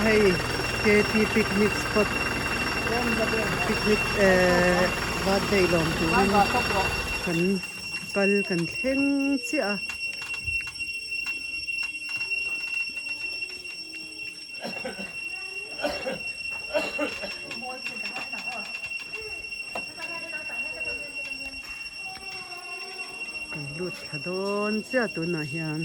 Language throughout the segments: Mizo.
hei KT picnic spot picnic ehh birthday lawm turin kan kal kan thleng chiah a. Kan lut thla dawn chiah tunah hian.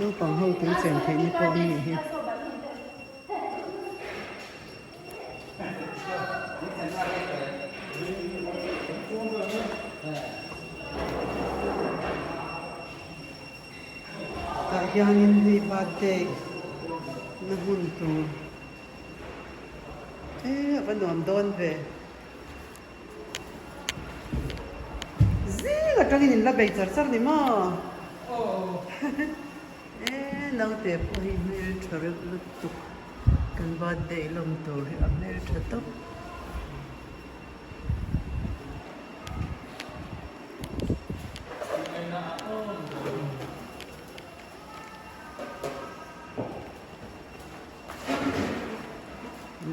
Naupang ho tui chen theih ni pawh an nih hi. Tah hianin hei birthday na hmun tur e a va nuam dawn ve. Zing atangin in la bei char char ni maw? E naute pawh hi hmeltha reuh lutuk kan birthday lawm tur hi a hmeltha tawp.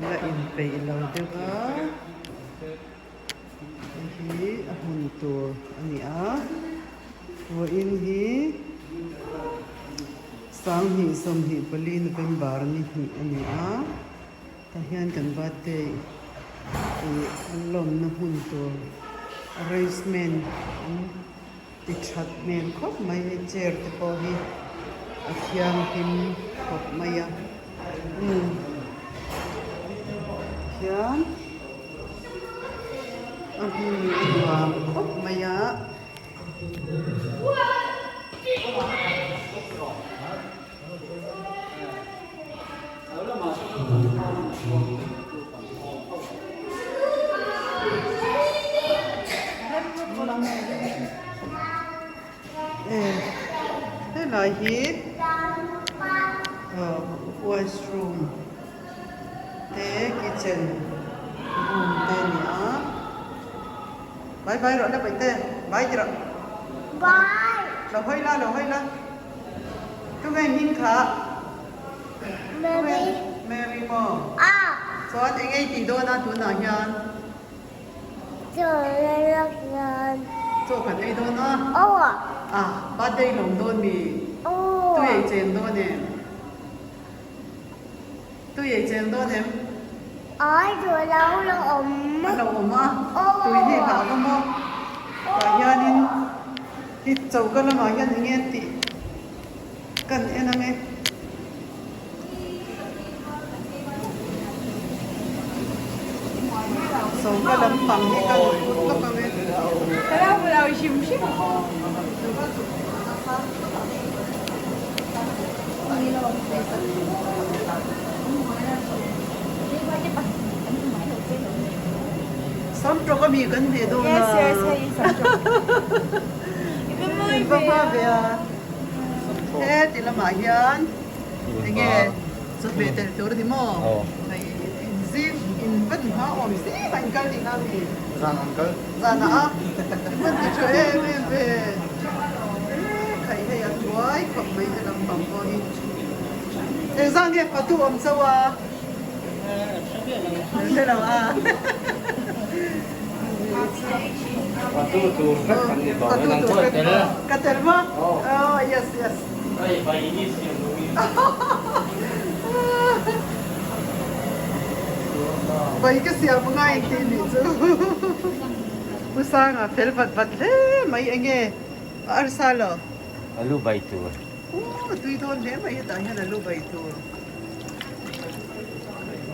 La inpeih lo deuh a hei hi a hmun tur a ni a vawiin hi 2024 November ni hnih a ni a tah hian kan birthday ih an lawmna hmun tur arrangement an Ti that hmel khawp mai hei chair te pawh hi a thianghlim khawp mai a umm tihian a hmun a nuam khawp mai a. Helai hi washroom te kitchen room te a ni a bye bye rawh la paihte bye ti rawh lo hawi la lo hawi la. Tunge hming kha? Mary. Mary maw? A. Chuan eng ei tih dawn a tunah hian? Chaw ei dawn. Chaw kan ei dawn a? Aw. A, birthday lawm dawn mi? Aw. Tui ei chen dawn em? Tui ei chen dawn em? Ai duh lo lo awm. A lo awm a? Aw. Tui hi hlah va maw? Tah hianin hi choka lamah hian eng nge tih kan en ang e. Choka lampang hi kan phut lawk ang e. Samtawk a mi kan hmeh dawn a. Yes yes hei samtawk. In va hma ve a. He ti lamah hian enge chawhmeh telh tur a ni maw? Hei in zing in va hma awm zing a in kal tihna a mi? Zan an kal. Zan ah a in ti tha em em ve. Khai hei a tuai khawp mai he lampang pawh hi. Engzah nge fatu awm chauh a? Hre lo a. Fatu tur vek kan ni tawh. Fatu tur vek ka tel maw? Oh yes yes. Bai ka siam ngai tih nih chu. Pu Sanga fel vat vat hle mai enge arsa lo? Alu bai tur. Aw tui dawn hle mai hetah hian alu bai tur.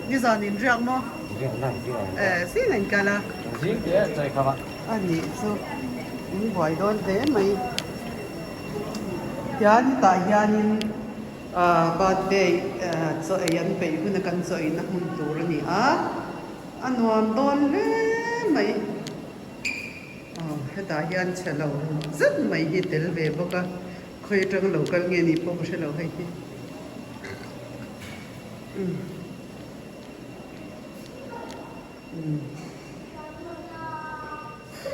Nizan in riak maw? Riak lai zing ang. Eh zing an kal a. Zing te chai kham a. A nih chu in buai dawn hle mai. Hian hetah hianin birthday chaw ei an peih hun a kan chaw eina hmun tur a ni a, a nuam dawn hle mai. Aw hetah hian chhe lo zet mai hi tel ve bawk a. Khawi atanga lo kal nge nih pawh ka hre lo hei hi. Umm. Umm.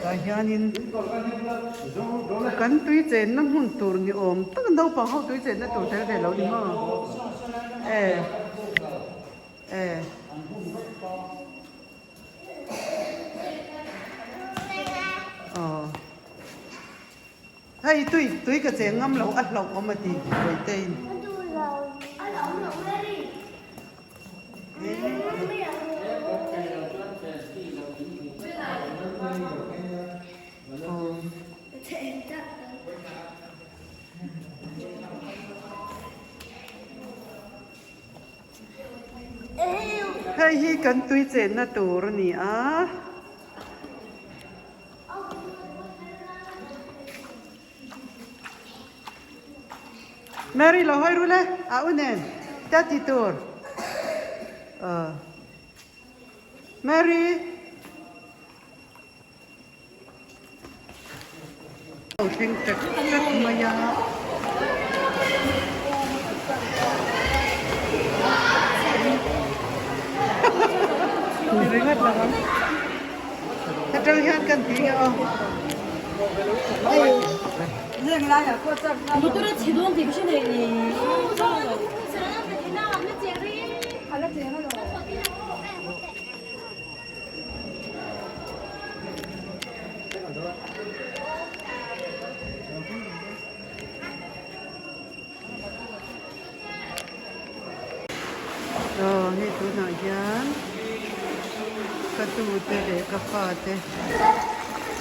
Tah hianin kan tui chenna hmun tur ni awm tak naupang ho tui chenna tur tel ve lo ni maw? E. E. Aw. Hei tui tui ka cheng ngam lo a hlauh awm a ti Bawihtein. Hei hi kan tui chenna tur a ni a. Mary lo hawi rul e, a u nen ta ti tur. Mary. Lo thleng tek tek mai a. Ni ringawt lo ang. Atang hian kan ti nge aw. Aw hei tunah hian ka tute leh ka fate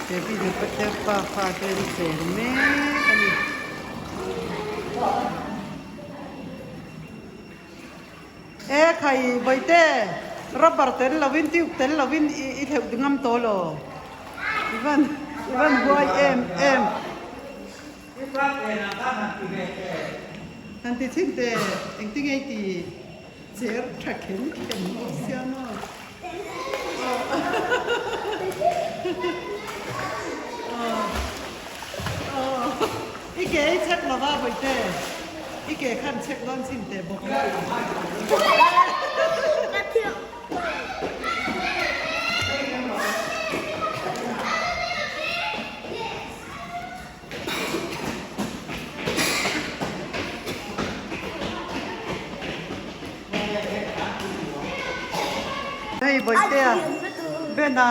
David-a te pa fate an cheng mek a ni. E khai Bawihte rubber tel lovin tube tel lovin i hleuh ngam tawh lo i van i van huai em em. Han ti chhin teh engtin nge i ti cher tha khen khen bawk sia maw. I ke i chek lova Bawihte, i ke khan chek dawn chhin teh bawk a. Hei Bawihtea Bena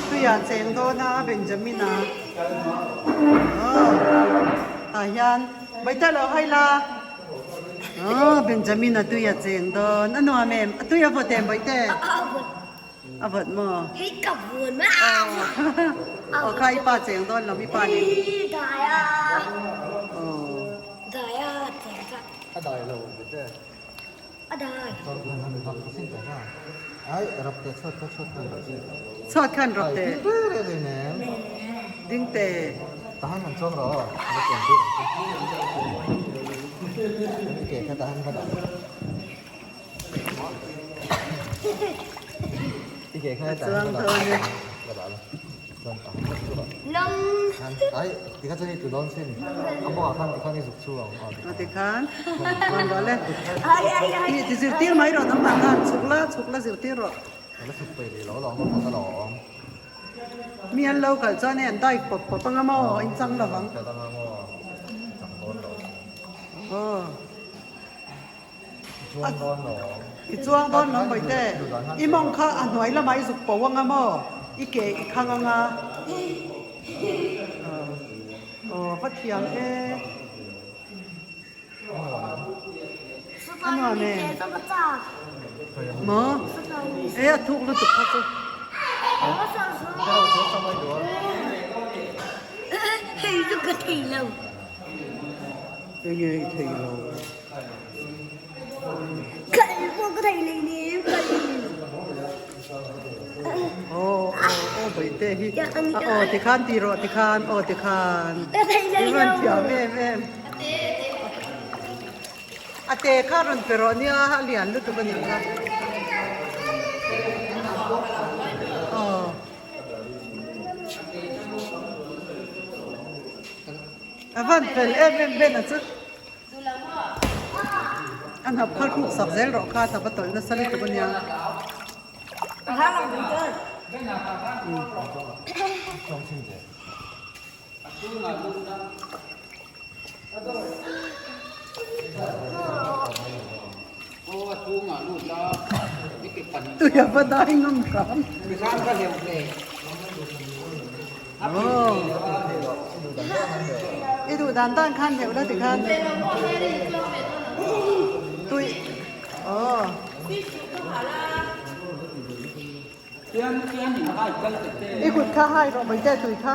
tuiah cheng dawn a Benjamina aw tah hian Bawihtea lo hawi la aw Benjamina tuiah cheng dawn a nuam em a tui a vawt em Bawihte. A vat maw? Hei ka vuan a. Aw kha i pa cheng dawn lo mi pa nen. Hi dai a. Aw. Dai a cheng kha. A dai lo bete. A dai. Ai rap te chhuat kha chhuat khan rap te. Chhuat khan rap te. Ai re re nem. Ding te. Tahan han chuang ro. La chuan tu. Ke kha tahan kha dai. A chuang dawn e. Aw tikhan chuan rawh le. Ti zirtir mai rawh nangmah khan chhuk la chhuk la zirtir rawh. Mi an lo kal chuan hei an dive pawp pawp anga maw in chang lovang. Aw. I chuang dawn lo Bawihte, i mawng kha a hnuai lamah i zuk po anga maw? I ke i khang anga? Aw va thiam e. A nuam e. Maw? E a thuk lutuk kha chu. Hei chu ka thei lo. Enge i thei lo? Kal pawh ka thei leh nen kal. Aw aw aw Bawihte hi a aw tikhan ti rawh tikhan aw tikhan i rawn thiam em em. A te kha rawn pe rawh nia a lian lutuk a nih kha. Aw. A van fel em em Ben a chu. A hnap khal khuk sak zel rawh kha hnap a tawlh nasa lutuk a nia. Tui a va dai ngam hram. I duh dan dan khan hleuh la tikhan tui aw. I kut kha hai rawh mai te tui kha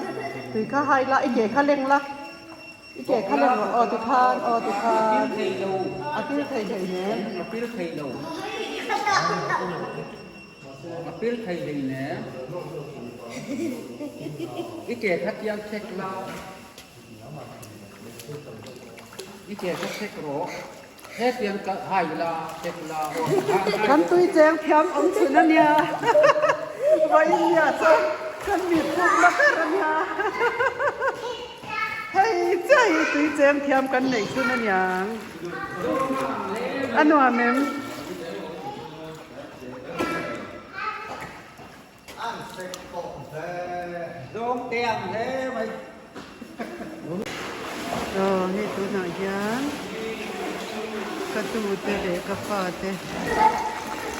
tui kha hai la i ke kha leng la i ke kha leng rawh aw tikhan aw tikhan a pil thei thei nen a pil thei lo a pil thei hlei nen i ke kha tiang check la i ke kha check rawh. Kan tui cheng thiam awm chhun a nia, vawiin nia chuan kan mit puk la ber a nia. Hei chiah hi tui cheng thiam kan neih chhun a niang. A nuam em? Aw hei tunah hian ka tute leh ka fa te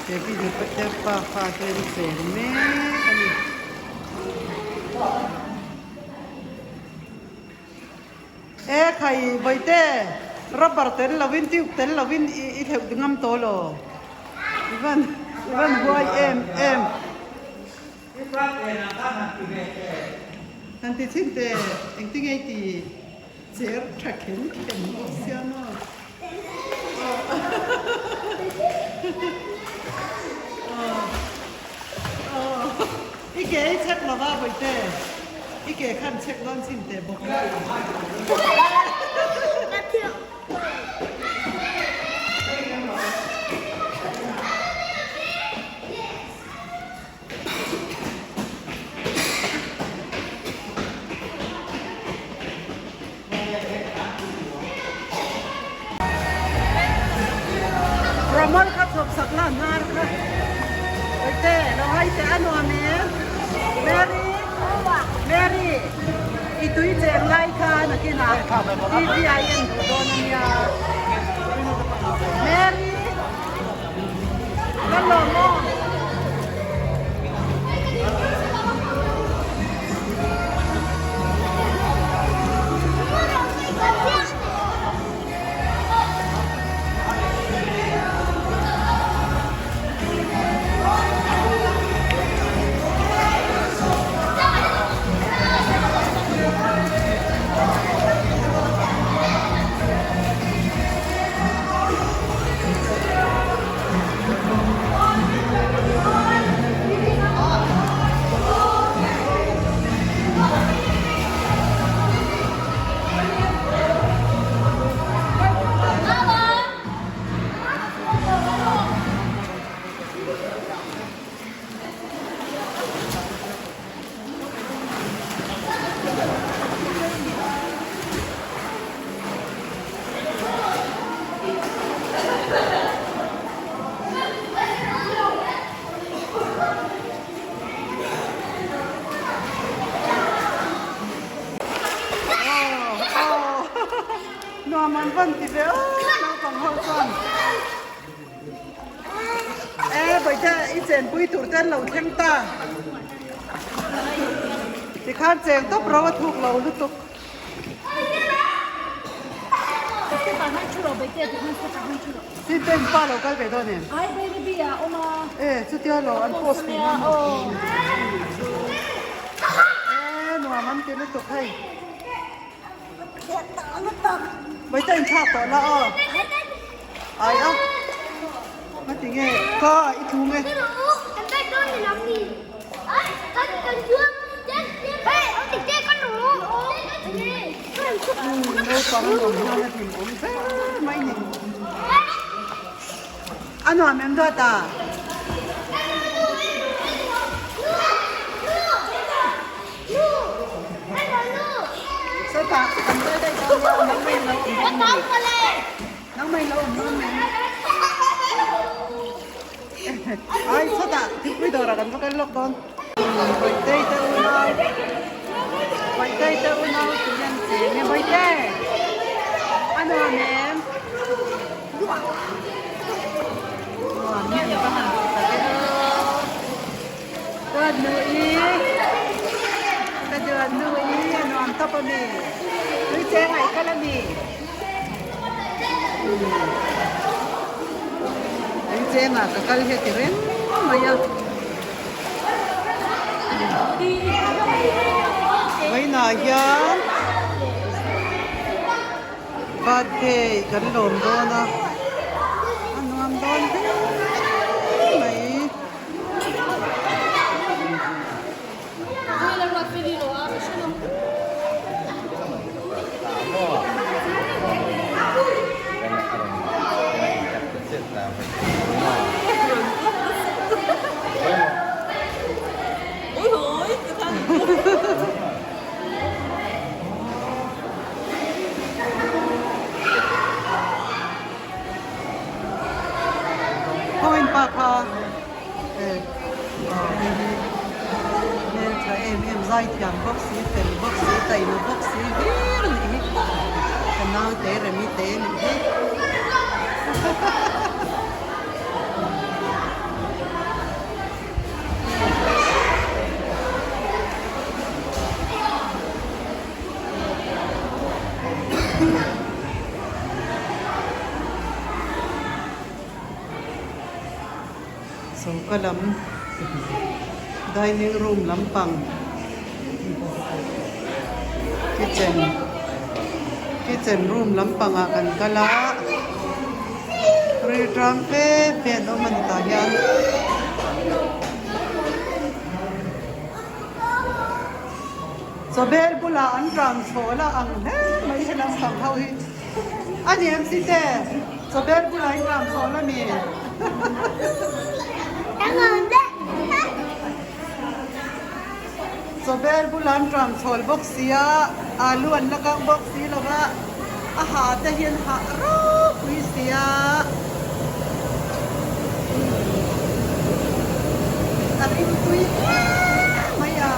David-a te pa fa te an cheng mek a ni. E khai Bawihte rubber tel lovin tube tel lovin i hleuh ngam tawh lo i van i van huai em em. Han ti chhin teh engtinge i ti cher tha khen khen bawk sia maw. I ke i chek lova Bawihte, i ke khan chek dawn chhin teh bawk. Rawmawl kha chhawp sak la hnar kha Bawihte lo hai teh a nuam em Mary Mary i tui cheng lai kha nakinah TV ah i en duh dawn a nia Mary Ka lawm aw. Nuam an van ti ve aw naupang ho chuan e bawihte i chenpui tur te an lo thleng ta tikhan cheng tawp ro a thuk lo lutuk. Tin te pa lo kal ve dawn em? E chutia lo an post tih na e nuam an ti lutuk hei. Vawiin in thlak tawh la aw. Ai a. Nga ti nge ka i thu nge. Naupang an awm hian a hlimawm ber mai ni. A nuam em dawt a? Sawtah kan kal daih dawn. lo awm dawn a ni. Nangmah in lo awm dawn em? Ai chutah thingpui dawrah kan va kal lawk dawn. Bawihtei te unau Bawihtei te unau tih hian cheng e Bawihte a nuam em? Nuam hian va han ti tak e aw. Ka nui ka duat nui a nuam tawp a mi tui cheng ah i kal a mi tui cheng ah ka kal hi a ti reng mai a vawiinah hian birthday kan lawm dawn a a nuam dawn hle mai. Khawiin pa kha hei hi hmeltha em em zaithiam bawk si fel bawk si taima bawk si hlir a nih hi ka naute remi te a nih hi. Choka lam dining room lampang kitchen kitchen room lampangah kan kal a rilṭam fe fe an awm a ni tah hian. Chawbel bulah an ṭam chhawl a ang hle mai helam pang ho hi a ni em si te chawbel bulah in ṭam chhawl a mi. Chawbel bulah an ṭam chhawl bawk sia alu an la kang bawk si lo va a ha te hian hah ropui sia a rimtui hle mai a.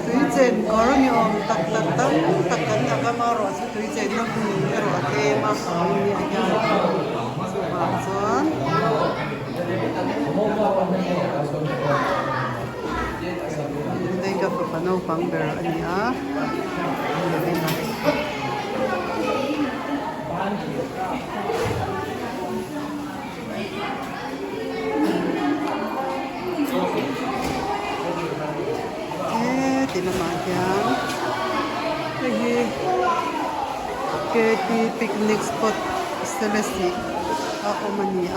Tui chen kawr ni awm tak tak tam tak kan la kam a rawh chu tui chenna hmun erawh a tlem a nia hian chuvang chuan. Hei ka fapa naupang ber a ni a He ti lamah hian hei hi K T picnic spot Selesih a awm a ni a.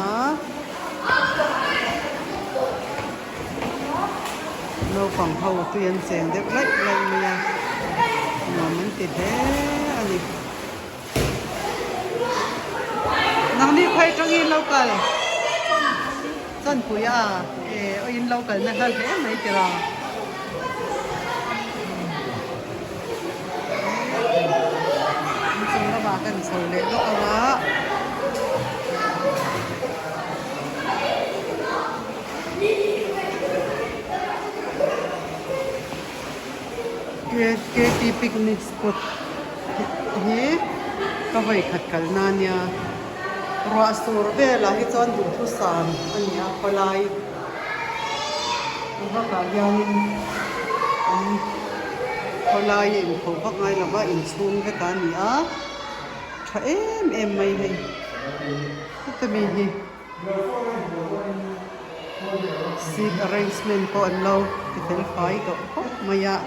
Naupang ho tui an cheng deuh laih laih mai a, nuam an ti hle a ni. Nangni khawi atangin lo kal? Chawnpui a, e aw in lo kalna hla hle mai tira. Inchung lamah kan chho leh lawk ang a. KT picnic spot hi ka vawi khat kalna a nia ruah sur velah hi chuan duhthusam a ni a khawlai bakah hianin an khawlai a inkhawh vak ngai lova inchhung vek a ni a tha em em mai hei heta mi hi. Seat arrangement pawh an lo ti fel fai tawh khawp mai a.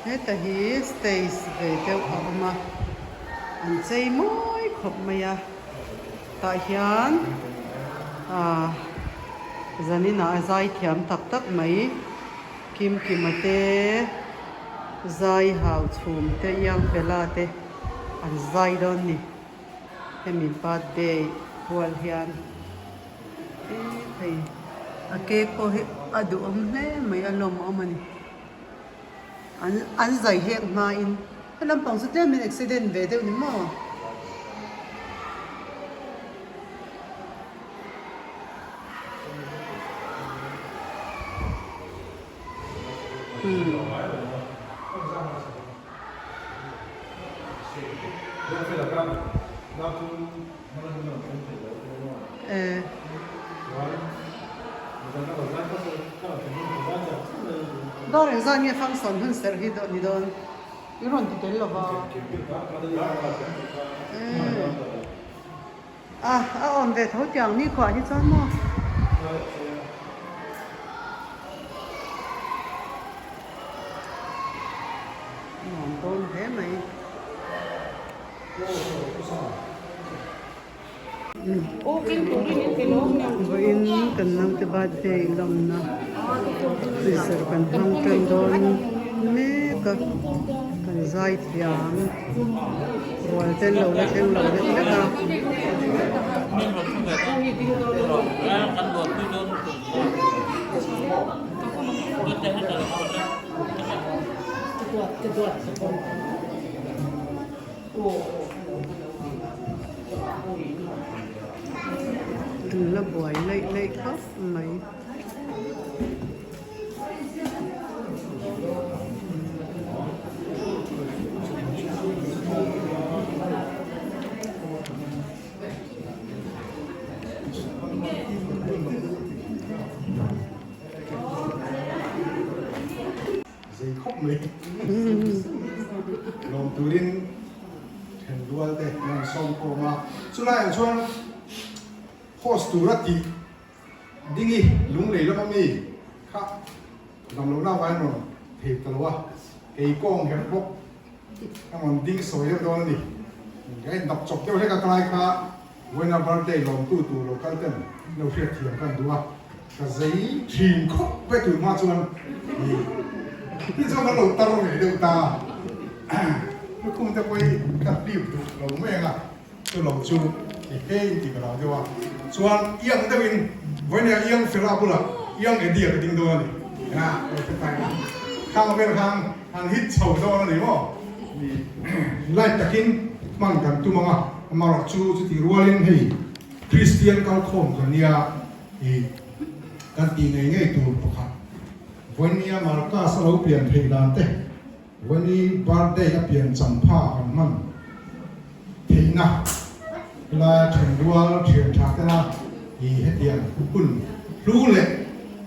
Heta hi stage ve deuh a awm a, an chei mawi khawp mai a, tah hian ah zaninah a zai thiam tak tak mai Kimkima te zai hau chhum te iang fela te an zai dawn ni hemi birthday hual hian. Hei a cake pawh hi a duhawm hle mai a lawmawm a ni an an zai hek hmain he lampang chu tlemin accident ve deuh ni maw. Dar engzat nge function hun serh hi ni dawn i rawn ti tel lova a a awm ve tho tiang nikhuah hi chuan maw. Nuam dawn hle mai. Vawiin kan naute birthday lawmna freezer kan hmang tan dawn mek a, kan zai thiam rual ten lo la thleng lo deuh hlek a. An la buai laih laih khawp mai. Zei khawp mai. Lawm turin then rual te an rawn sawm khawm a. Chulai ah chuan host tura tih ding i lunglei lama mi kha damlohna avangin an rawn thei ta lo a, kei kawng herh bawk a rawn ding sawi deuh dawn a ni. Ka indap chawp deuh hlek a kalai kha Vawiina birthday lawmtu tur lo kal ten lo hriat thiam ka an duh a, ka zei thin khawp ve tur hma chuan ni hi chuan kan lo tar ve deuh ta a, lukhum te pawh hi ka hlip duh lo mai ang a, chu lo chu i hei in ti ka lo deuh a, chuan iang deuh in vawiina iang fela bulah iang Eddie-a ka ding dawn a ni, a lo hre ta ila khang vel khan an hit chho dawn a ni maw, ni light takin hman kan tum ang a. Amarawh chu chutih rualin hei Kristian kalkhawm kan nia i kan tih ngei ngei tur pakhat Vawinia Marcus a lo pian theih dan te, Vawiini birthday a pian champha kan hman theihna helaia then rual thian tha tena i hetiang hun hlu leh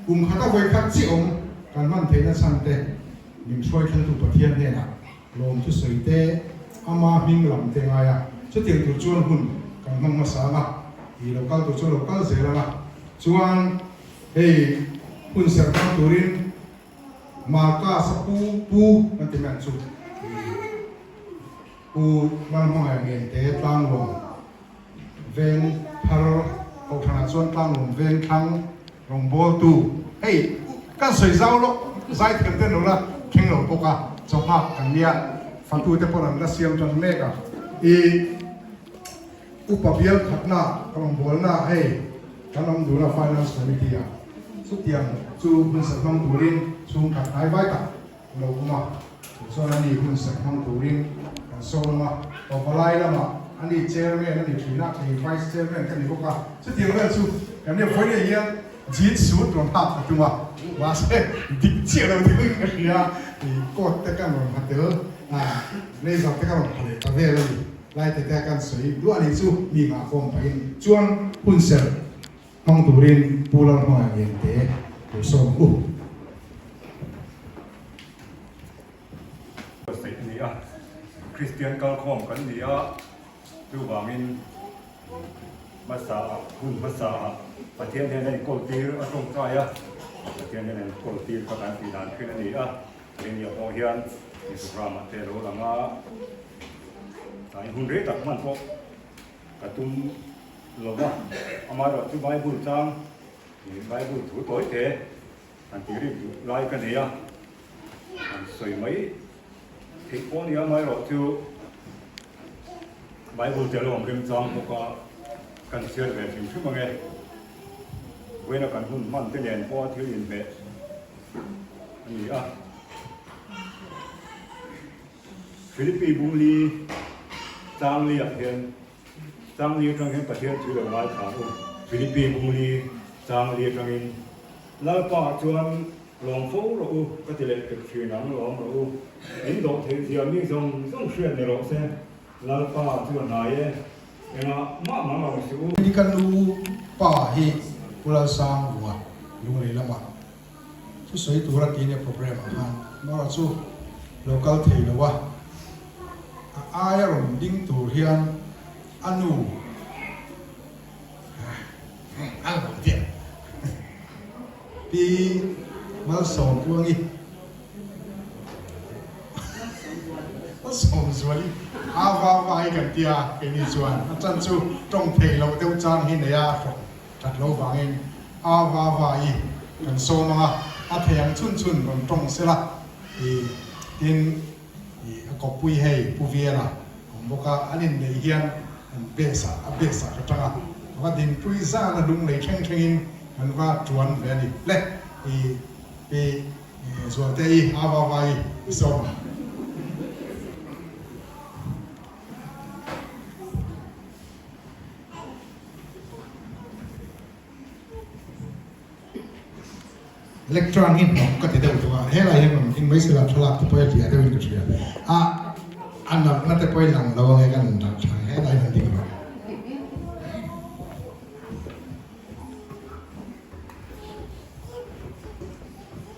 kum khata vawikhat chiah awm kan hman theihna chhan te min hruai thlengtu Pathian hnenah Lawm thusawi te, ama hming lam te ngai a, chutiang tur chuan hun kan hmang hmasa ang a, i lo kal tur chuan lo kal zel ang a, chuan hei hun serh hmang turin Marcus a pu pu kan ti mai ang chu, i pu Lalhmangaih ngen te tlanglawm veng thar kohhranah chuan tlanglawm veng thlang Rawngbawltu, Hei, kan sawi zau lawk, zaithiam te an lo la thleng lo bawk a, chawhak kan nia, fatute pawh an la siam tan mek a, i upa bial khatna rawngbawlna hei kan awm dun a Finance Committee ah chutiang chu hun serh hmang turin chhungkhat hnai vai tak lo awm a, tichuan ani hun serh hmang turin kan sawm a, Pavalai lamah ani Chairman a ni thin a, kei Vice Chairman ka ni bawk a, chutiang vel chu kan nia vawiin ah hian jeans suit rawn hak ka tum a, mahse dik chiah lo deuhin ka hria, ih coat te kan rawn ha tel a, blazer te ka rawn ha leh ta vel a ni, lai te te a kan sawi duah a nih chu mi nghah khawm pahin chuan hun serh hmang turin Pu Lalhmangaih Liante tur sawm u. Saih a ni a, Kristian kalkhawm kan ni a. Chuvangin hmasa ah, hun hmasa ah Pathian hian a inkawltir a tawngtai a, Pathian hian a inkawltir kha kan tih dan thin a ni a. Rinnia pawh hian Instagram ah te a lo lang a, tlai hun rei tak hman pawh ka tum lo va, amaherawh chu Bible chang Bible thu tawi te han tih rik duh lai ka nei a, han sawi mai theih pawh a ni a, amaherawh chu Bible te a lo awm remchang bawk a, kan chhiar ve hrim hrim ang e. Vawiina kan hun hman te nen pawh a thil inhmeh a ni a. Philippi Bungli Changli-ah hian Changli atang hian Pathian thil lo ngaithla u. Philippi Bungli Changli atangin Lalpa chuan lawm fo rawh u ka ti leh pek thin ang lawm rawh u. In dawh theih zia mi zawng zawng hriat ni rawh se. Lalpa chu a hnai e. Engah mah mang ang si u. Ni ka nu pa hi Pu Lalsangvua Lunglei lamah thusawi tura tih nia program ah khan amaherawh chu lo kal thei lo a, a aia rawn ding tur hian a nu a lo tia Pi Malsawmpuangi Malsawmzuali a va vai kan tia keini chuan a chan chu tawng thei lo deuh chang hi nei a hrawk That lo vangin a va va i kan sawm ang a, a thei ang chhun chhun rawn tawng sela i tin i a kawppui hei Pu Viana awm bawk a, an inneih hian an base ah a base ah ka tang a, ka va dinpui zan a lung lei thleng thlengin kan va tuan ve a ni le i pi Zualte i a va va i i sawm ang. Lectern hi hnawk ka ti deuh tuk a, helai hian rawn ding mai sela thlalak te pawh hi a hliah deuhin ka hria a, a nalhna te pawh hi lang lo ange kan dah tha ang helai hian ding rawh.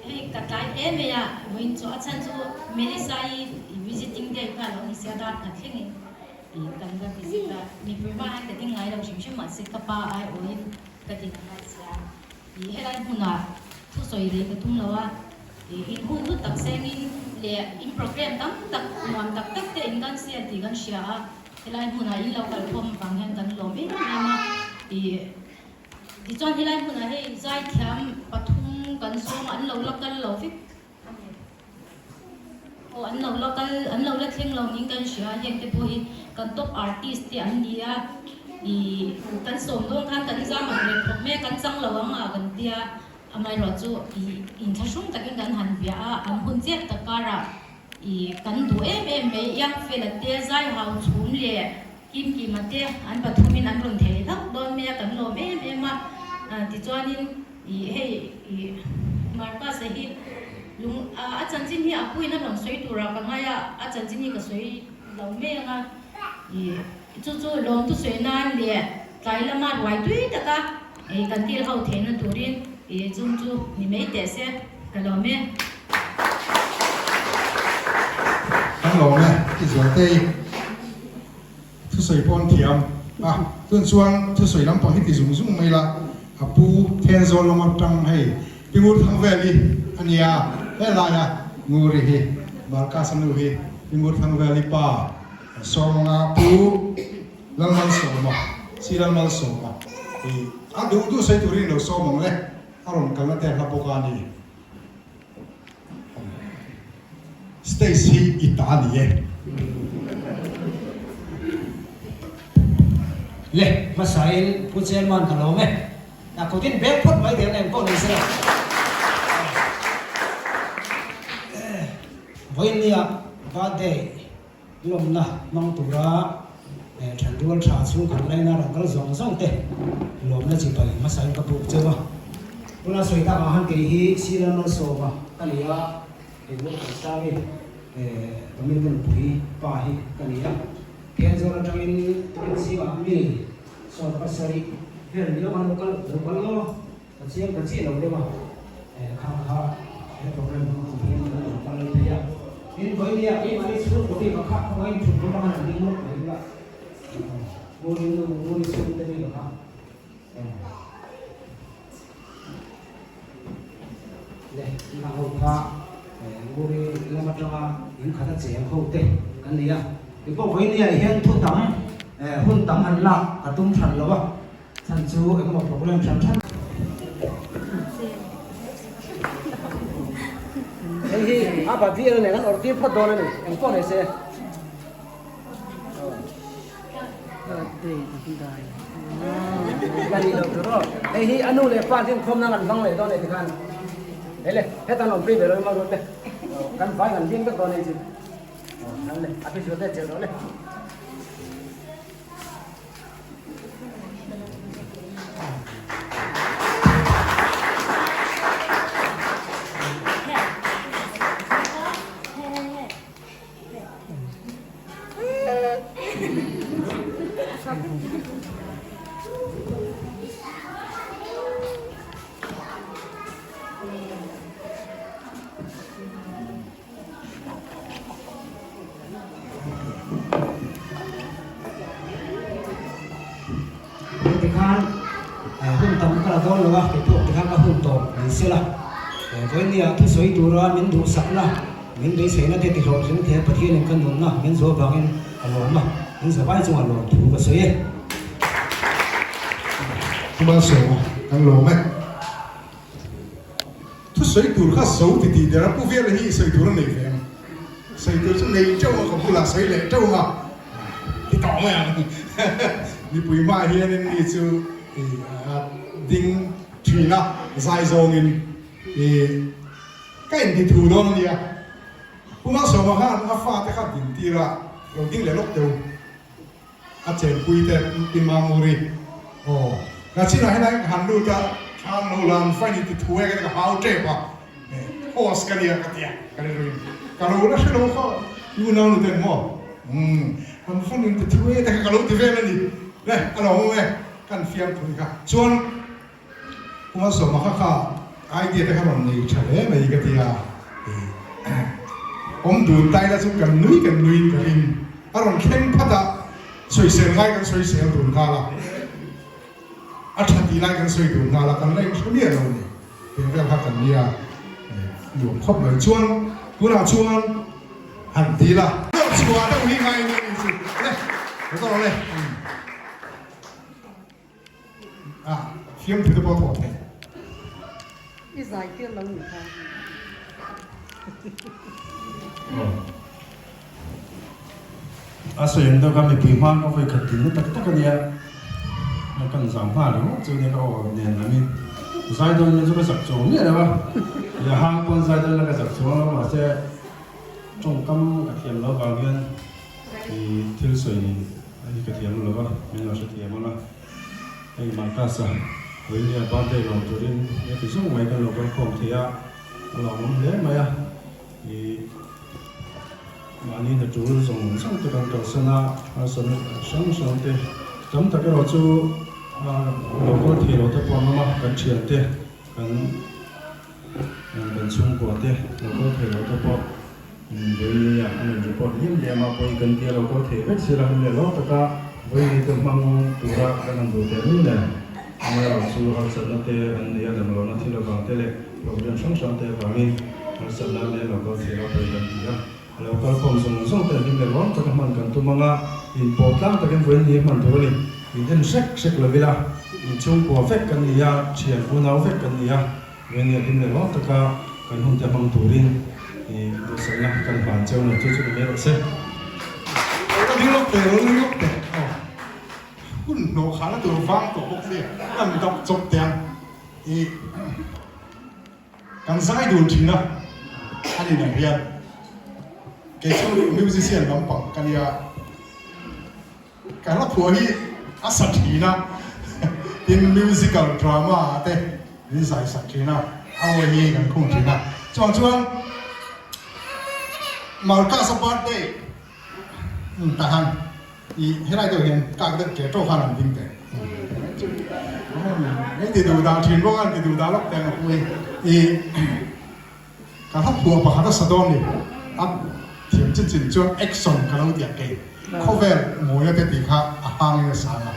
Hei ka tlai hle mai a, vawiin chu a chhan chu Melissa-i visiting day kha a lo ni sia dar khat thlengin. Kan va visit a, mipui hma hian ka ding ngai lo hrim hrim mahse ka pa ai awhin ka ding ngai sia. Ih helai hmunah thusawi leh ka tum lo a, ih in hun hlut tak sengin leh in program tam tak nuam tak tak te in kan siam tih kan hria a, helai hmunah in lo kalkhawm vang hian kan lawm em em a, ih tichuan helai hmunah hei zaithiam pathum kan zawng an lo la kal lo vek. Aw an lo la kal an lo la thleng lo niin kan hria a, heng te pawh hi kan top artist te an ni a, ih kan sawm dawn khan kan zam ang reng khawp mai a, kan chang lo ang a kan tia, amaherawh chu ih inthlahrung takin kan han bia a, an hun chiat tak karah ih kan duh em em mai, Young Fella te Zaihau chhum leh Kim Kima te an pathumin an rawn thei hlauh dawn mai a, kan lawm em em a, tichuanin. Ih hei ih Marcus a hi lung a chanchin hi a puiin a rawn sawi turah ka ngai a, a chanchin hi ka sawi lo mai ang a, ih chu chu lawmtu sawi nan leh tlai lama ruai tui taka ih kan kil ho theihna turin ih chung chu ni mai teh se ka lawm e. Kan lawm e, i Zualtei. Thusawi pawh an thiam a, tun chuan thusawi lampang hi ti zung zung mai la, a pu Thenzawl lam atang hei Pi Ngur Thang vel hi a nia, helaia Nguri hi Marcus-a nu hi Pi Ngur Thang vel hi pa Sawmanga pu Lalmalsawma, Si Lalmalsawma hi a duh duh sawi turin lo sawm ang le, a rawn kalna te hla bawk a ni. Stage hi i ta a ni e. Le, hmasain Pu Chairman ka lawm e. A kutin beng phawt mai deuh nen pawh ni se. Vawinia birthday lawmna hmang tura thanrual tha chhungkhat laina rawn kal zawng zawng te lawmna chi pai hmasain ka buk cheu a. Tuna sawi tak ang han kei hi Sir Malsawma ka ni a, kei pawh kan sang i Dominic nupui pa hi ka ni a. Thenzawl atangin tukin zingah mi 17 vel ni lawk an lo kal lo kal aw. Ka chiang ta chiah lo deuh a, khang kha he program hmang tur hian kan lo kal phei a. Tin, vawinia keimahni chhungkaw bik a khah khawngaiin thut rawng a han ding lawk mai bula. Nguri nu, Nguri chhungte ni lo kha. Le na ho kha Nguri lam atanga in khat a cheng ho te kan nei a. Ti pawh vawinia hian thu tam hun tam han lak ka tum hran lo a, chhan chu engemaw program hran hran. Hei hi a bavial nen an awrh tir phawt dawn a ni, engpawh nei se. Birthday dangdai. La ni lo tur aw. Hei hi a nu leh pa hian khawm nan an hmang leh dawn e tikhan. Hei le, hetan awm phei ve lo emaw ruat le. Kan vai kan hlim vek dawn hei chu. Aw, le, a phei zual te chelh rawh le. Heti khan hun tam ka la dawn lo a, keipawh tikhan ka hun tawp ni sela. Vawinia thusawi tura min duhsakna Min beiseina te tihlawhtling thei a Pathianin ka nunna min zuah vangin ka lawm a, min zavai chungah lawm thu ka sawi e. Malsawma kan lawm e. Thusawi tur kha zo ti tih der a, Pu Vela hi sawi tur a nei ve ang. Sawi tur chu nei teuh a, ka bulah sawi leh teuh a, ti tawh mai ang. Mipui hmaah hianin mi chu a ding thin a, zai zawngin i. Ka inti thu dawn a nia. Pu Malsawma khan a fate kha din tir a, lo ding leh lawk teu. A chenpui te Pi Mamuri aw ka chinah hian a han lut a, thlam lo la an fain inti thu e ka ti ka hau tep a, host ka nia ka ti a, ka rilruin ka lo la hre lo kha i unau nu ten maw umm an fain inti thu e te kha ka lo ti vel a ni le a lo awm e kan fiam thu ni kha chuan Pu Malsawma kha kha idea te kha rawn nei tha hle mai ka ti a, awm dun ta ila chu kan nui kan nuiin ka ring. A rawn thleng phat a, sawisel ngai kan sawisel dun nghal a, a tha tih lai kan sawi dun nghal a, kan la inhre miah lo ni. Tih vel kha kan nia nuam khawp mai. Chuan tunah chuan han ti la. Chhuah deuh hi ngai a ni chu le, ka rawh le. A fiamthu te pawh a thawh theih. I zai tir lo nih kha. A sawi ang deuh kha mipui hma ka vawi khat tinna tak tak a nia. A kan zam nghal ringawt chu nia ka aw nen lam in zai dawn na chu ka zak chuang miah lo a. Nia hang pawn zai dawn na ka zak chuang lo mahse tawngkam ka thiam loh vang hian i thil sawi Hei ka thiam lo va, min lo hrethiam ang a. Hei Marcus-a Willie-a birthday lawm turin nge ti zawng mai kan lo kal khawm thei a, a lawmawm hle mai a. Ih mahni hna tul zawng zawng te kan kalsan a, harsatna hrang hrang te tam tak erawh chu lo kal thei lo te pawh an awm a, kan thian te kan kan chhungkua te lo kal thei lo te pawh. Vawinia an rawn report liam liam a, pawi kan tia lo kal thei vek si la, hun leh lawk taka Vawini te hmang tura kan han duh teh lul nen, amaherawh chu harsatna te an nei a, damlohna thil avang te leh problem hrang hrang te avangin harsatna an nei lo kal thei lo pawi kan ti a, a lo kal khawm zawng zawng te hlim leh lawm taka hman kan tum ang a, inpawh tlang takin Vawini hman tur a ni, in en hrek hrek lo ila, inchhungkua vek kan ni a, thian unau vek kan ni a. Venia hlim leh hlawm taka kan hun te hmang turin i duhsakna kan hlan cheu nei chu chu ni mai rawh se. Ka ding lawk teh, rawn ding lawk teh aw. Hun hnawh khana tur vang tawh bawk sia, kan dap chawp teh ang. I kan zai dun thin a, a ni nang hian. Kei chu musician lampang ka nia. Ka hla phuah hi a sa thin a, tin musical drama ah te min zai sak thin a, a awi hi kan khung thin a. Chuvang chuan Marcus-a birthday tah khan i helai deuh hian kak deuh ṭe ṭawk khan an ding teh. Min ti duh dah thin bawk a, an ti duh dah lawk teh ang a pu hi. I ka hla phuah pakhat a sa dawn ni, a thiam chin chin chuan action ka lo ti ang kei. Khawvel mawina te tih kha a hangin a sang a,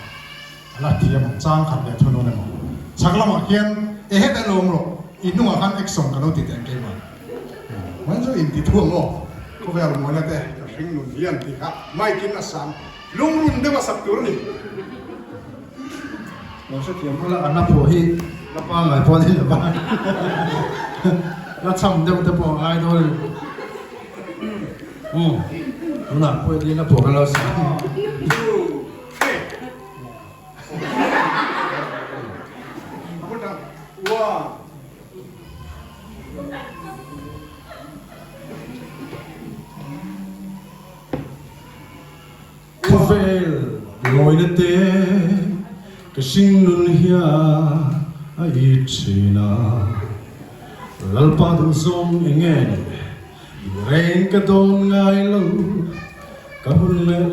a la thiam ang chang khat leh thu nawn emaw. Chhak lamah khian e heta lo awm rawh, i hnungah khan action ka lo ti teh ang keimah. Hman chu inti thu ang aw, khawvel mawina te ka hring nun hian tih kha mic in a sang lungrun deuh a sak tur a ni. Lo hrethiam hmala an la phuah hi la pangngai pawh a ni lo va, la cham deuh te pawh a ngai dawn a ni. Umm tunah pawh hi la phuah ka lo sa. Khawvel lawina te ka hringnun hian a it thin a, Lalpa duhzawng eng nge ni i reng ka dawn ngai lo, ka hun leh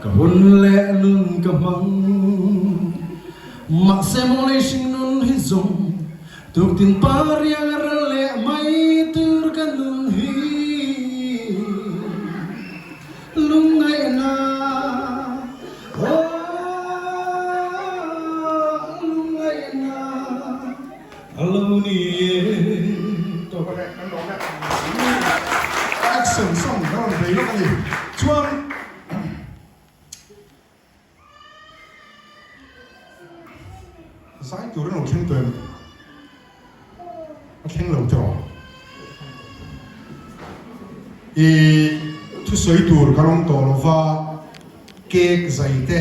ka hun leh nun ka hmang. Mahse mawlei hringnun hi zawng Tuktin pa riang ral leh mai tur ka nun hi lungngaihna aw lungngaihna a lo ni e. Action song ka rawn bei lawk a ni chuan. Zai tur an lo thleng tawh em? A thleng lo tawh. I thusawi tur ka rawng tawh lova cake zai te,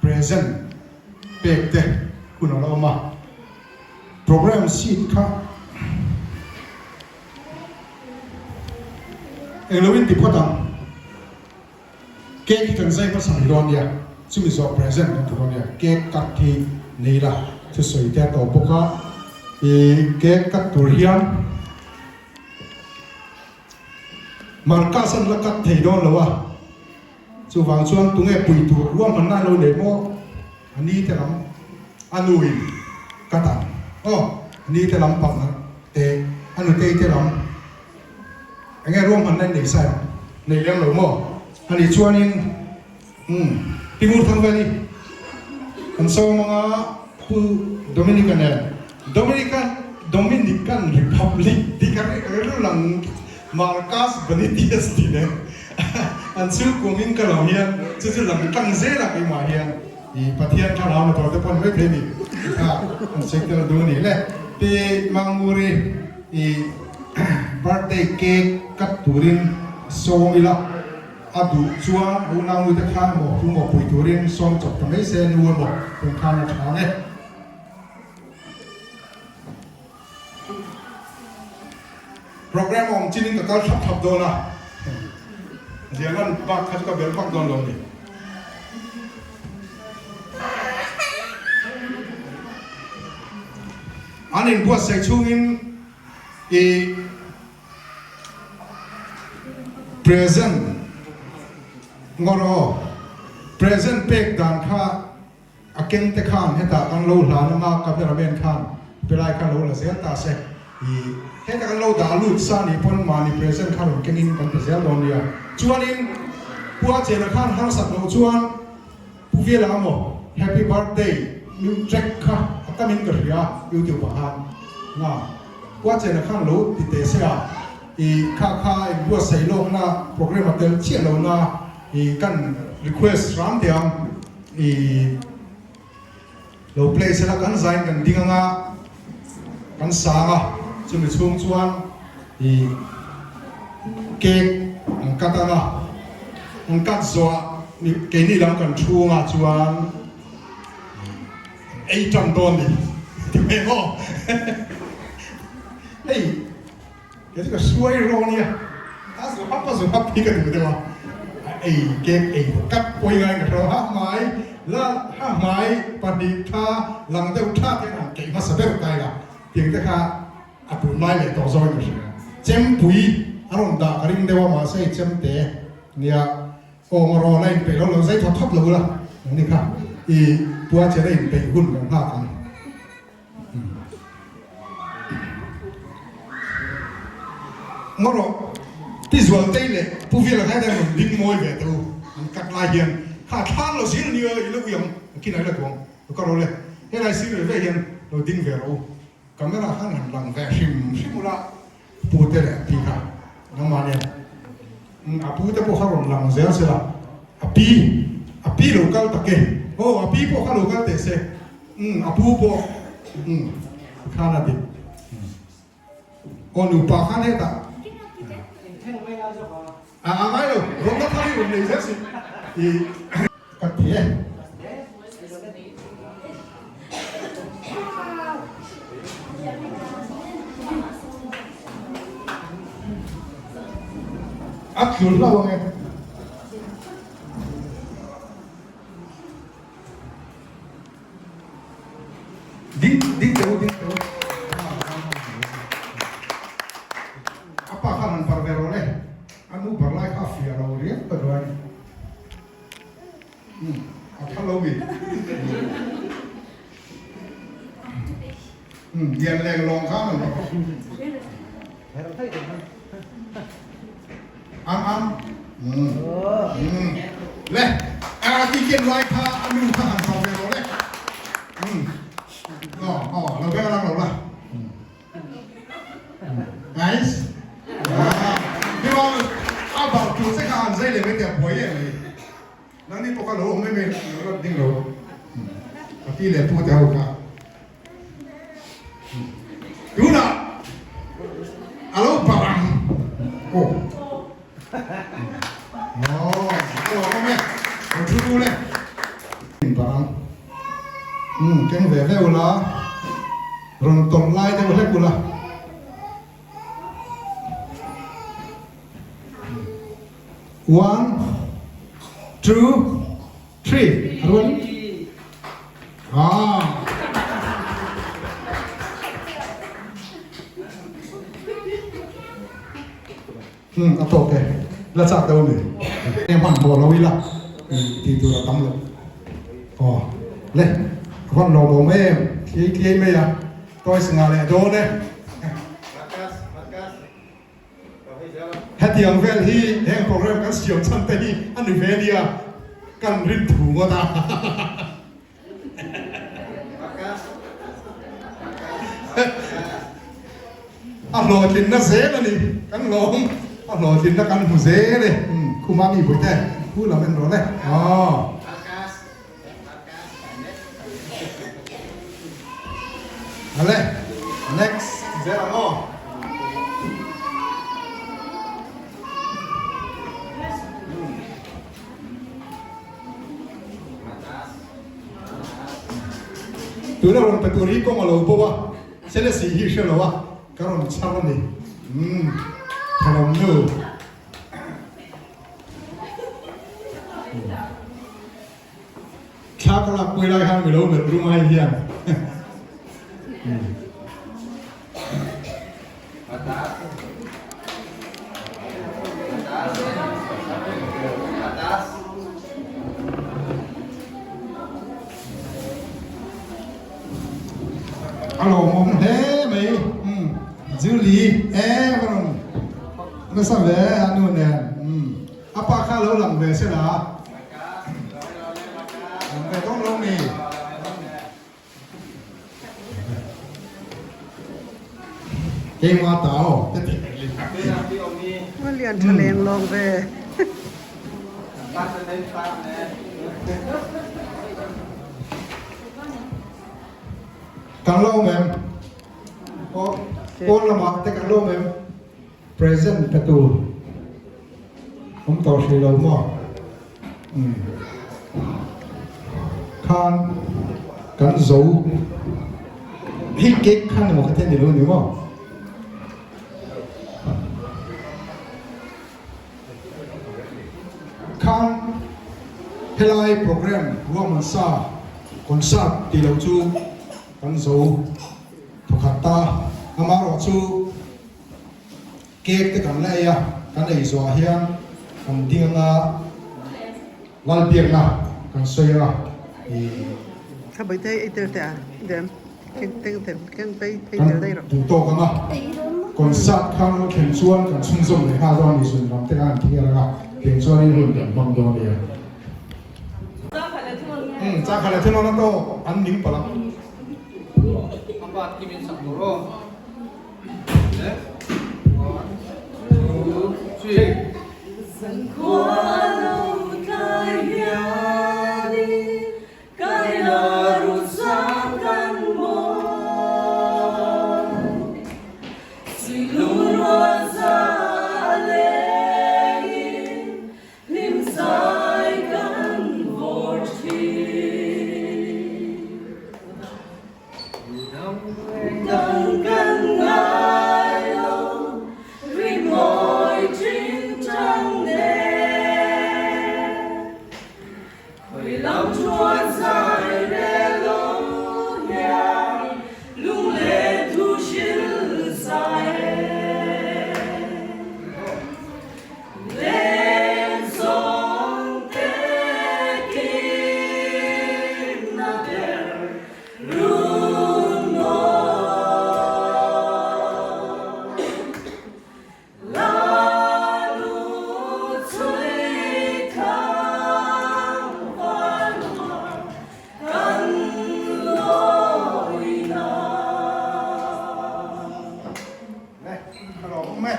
present pek te hun a la awm a. Program sheet kha englo in ti phawt ang. Cake hi kan zai hmasa mai dawn nia, chumi zawh present kan ti dawn nia, cake cut hi nei la, thusawi te a tawp bawk a, i cake cut tur hian Marcus an la cut thei dawn lo a, chuvang chuan tunge pui tur ruahmanna an lo nei maw, a ni te lam a nu in cut ang aw, a ni te lam pang te a nutei te lam. Enge ruahmanna in nei sa em? Nei lem lo maw? A nih chuanin umm Timur Thangveli kan sawm anga Pu Dominica nen Dominican Dominican Republic tih ka rilru lang Marcus Benitius tih nen an chhungkuangin ka lo hian chu chu lang tlang zel a keimah hian i Pathian thlarau na tur te pawh ni mai thei a ni kha an sawi tel duh a ni le Pi Manguri I birthday cake cut turin sawm ila, a duh chuan unau nute khan emaw tu maw pui turin sawm chawp ta mai se nu emaw tum khan a tha ang e. Program awm chin in ka kal thlap thlap dawn a, Zialan bak kha chu ka belh vak dawn lo a ni. An inbuatsaih chhungin i present ngawr aw, present pek dan kha a keng te khan hetah kan lo hlan anga cameraman khan pelai kha lo la zel ta se i heta kan lo dah lut sa nih pawn mahni present kha rawn kengin kan pe zel dawn nia. Chuanin Pua Chena khan harsat loh chuan Pu Viala amaw Happy Birthday new track kha a tam in ka hria YouTube ah khan nga Pua Chena khan lo ti teh se a i kha kha in buatsaih lawk na program a tel chiah lo na i kan request hram teh ang i lo play sela kan zain kan ding anga kan sang a chumi chhung chuan i cake an cut anga an cut zawhah keini lam kan thu anga chuan an ei tan dawn ni ti mai maw hei Kei chu ka hruai rawh ania, a zu hap a zu hap hi ka duh deuh a, a ei cake ei kat pawi ngaiin ka hre lo, ha hmai la ha hmai pahnih tha lang deuh tha te an keih hmasa ber ta ila tiang te kha a tunlai leh tawh zawkin ka hria. Chempui a rawn dah ka ring deuh a mahse hei chemte nia aw ngawrawn a inpeih lo lo zai thawt thawt lo ula ni kha i pua chen a inpeih hun kan nghak ang. Ngaw rawh, Pi Zualtei leh. Pu Vela kha hian rawn ding mawi ve teh u, an cut lai hian kha thlang lo zir nia i lo ui ang, nakin ah i la tuang lo ka ro le, helai sir ve ve hian lo ding ve rawh u, camera khan han lang ve hrim hrim ula pu te leh a pi kha nangmah nen a pu te pawh kha rawn lang zel se la, a pi a pi lo kal tak e, aw a pi pawh kha lo kal teh se, a pu pawh khan a dik. Aw nupa khan hetah a a ngai lo rawng na thar hi rawn nei zel si i ka ti e. A tlul hlauh ang e. Ding ding teh u ding teh u. A pa khan han bar ve rawh le. A nu bar lai kha a fiah lo riau ka duai. Um a tha lo mi. Um lian leng lawng khan an bar. Am am. Um um le a ti ken lai kha a nu kha han bar ve rawh le. Um aw aw lo beng lang lo la. Nice. Ah hi a bar tur che kha han zai leh mai teh a buai em mai. Nangni pawh kha lo awm mai mai lo la ding lo. A pi leh pu te ho kha. Tunah a lo bar ang. Aw. Aw, a lo awm e. Lo thu ru le. In bar ang. Um, keng ve ve ula. Rawn tawlh lai deuh hlek ula. One, two, three. A rual. Ah. Hmm, a tawk e. La chak deuh ni. E hman hmawh lo ila. Tih tur a tam lo. Aw. Le, a van lawmawm em. Tliai tliai mai a. Toys ngah leh dawn e. Hetiang vel hi heng program kan siam chhan te hi a ni ve nia, kan rin thu ngawt a. A hlawhtlinna zel a ni, kan lawm, a hlawhtlinna kan hmu zel e. Khuma mi pui te, khu lam en rawh le. Aw. Ale, next zel ang aw. Tuna rawn pe tur hi kawng a lo bo a, Selesih hi hre lo a, ka rawn chhar a ni. Umm, thenawm nu. Thla ka lak pui lai khan mi lo melh rum ai hian. A lawmawm hle mai. Julie e ka rawn nasa ve a nu nen. A pa kha lo lang ve se la. Lang ve dawn lo mi. Keimah ta aw te ti. Nga lian tha leng lawng ve. Kan lo awm em? Aw pawn lamah te kan lo awm em? Present pe tur awm tawh hrih lo maw? Umm khan kan zo hi cake khan emaw kha te ni lo ni maw? Khan helai program ruahman sa concert tih loh chu kan zo thawkhat ta amaherawh chu Cake te kan la ei a, kan ei zawhah hian kan ding anga Lalbiakna kan sawi a i. Kha baite ei tel teh a, dem keng teng tem keng pei phei Kan tel daih rawh. duh tawk anga. Concert kha an lo thlen chuan kan chhunzawm leh nghal dawn a ni zun lam te kha an thiar ang a, tiang chuanin hun kan hmang dawn a nia. Umm changkha leh thil awm a tawk an ning palh ang. A bat kim in sak tur aw. One, two, three. Zankhua lo tlai hianin Kai la ru sang kan mawi, Suihlung rual za a lengin hlim zai kan vawr thin. Dang kan ngai lo, rimawi thin tang nen. Khawi lam chuan zai rel lo hian lung leh thu hril zai e. Leng zawng te kimna ber run mawi. La lu chui thang van hoa kan lawi na. Nè, ka lawm awm e.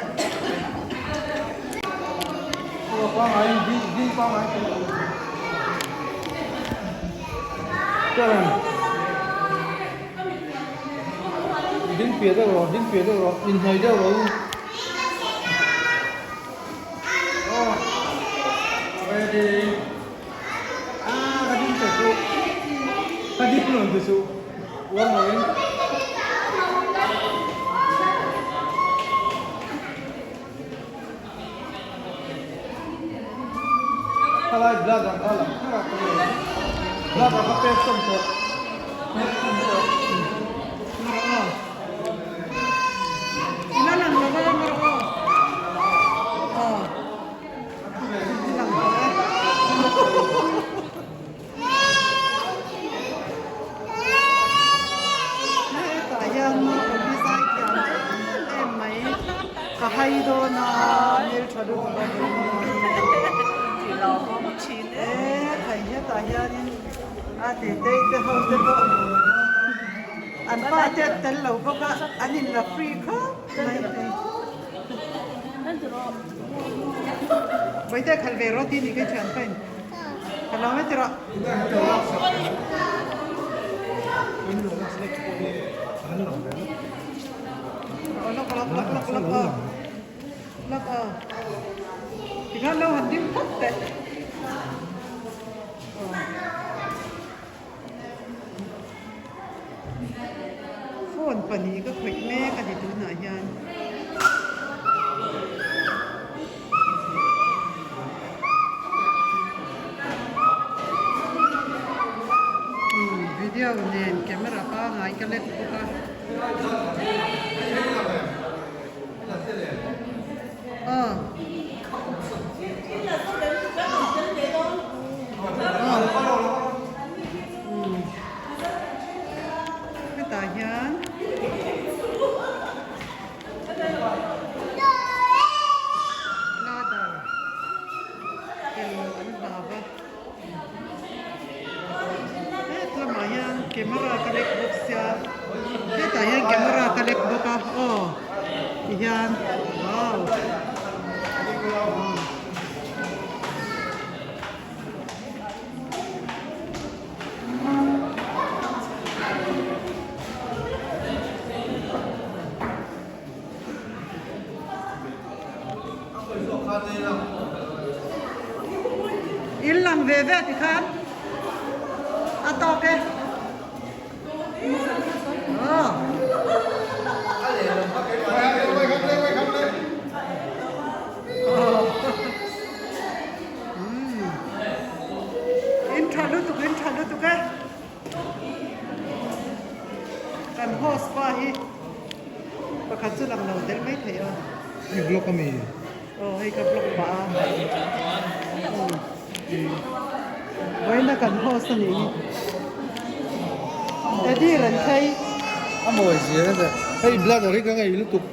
Ding piah deuh rawh, ding piah deuh rawh, inhnawih deuh rawh u. Aw, ready. Ah, ka ding teh suh. Ka ding lo ti suh. Uang lo in. Khalai blood ah kha lang kher a ka nei. Blood ah kha pek sawm tawh. Pek sawm tawh. Ngarawh aw. I la lang lo va ngarawh aw. Aw. I lang tawh e. Hetah hian naupang hi zai thiam em em mai ka hai dawn a hmeltha lutuk a e thai hetah hianin a ti tei te ho te pawh an pa te an tel lo bawk a an in la free khawp mai thei Vawitea khalh ve rawh tih ni ka thian ka in ka lo heti rawh. Lawk lawk lawk lawk lawk aw lawk aw tikhan lo han ding phawt teh phone pahnih ka khawih mek a ni tunah hian. Video nen camera pangai ka lek bawk a. Aw. Hetah hian. Ladder tel an hlau va het lamah hian camera ka lek bawk sia hetah hian camera ka lek bawk a aw tihian wow. In lang ve ve ti khan a tawk e. Aw. In tha lutuk in tha lutuk e. Kan host pa hi pakhat chu lang lo tel mai thei a. I block ami? Aw hei ka block pah a. Vawiina kan host a nih hi. Eddie rawn phei. A mawi zia nasa. Hei blood ah hi ka ngei lutuk.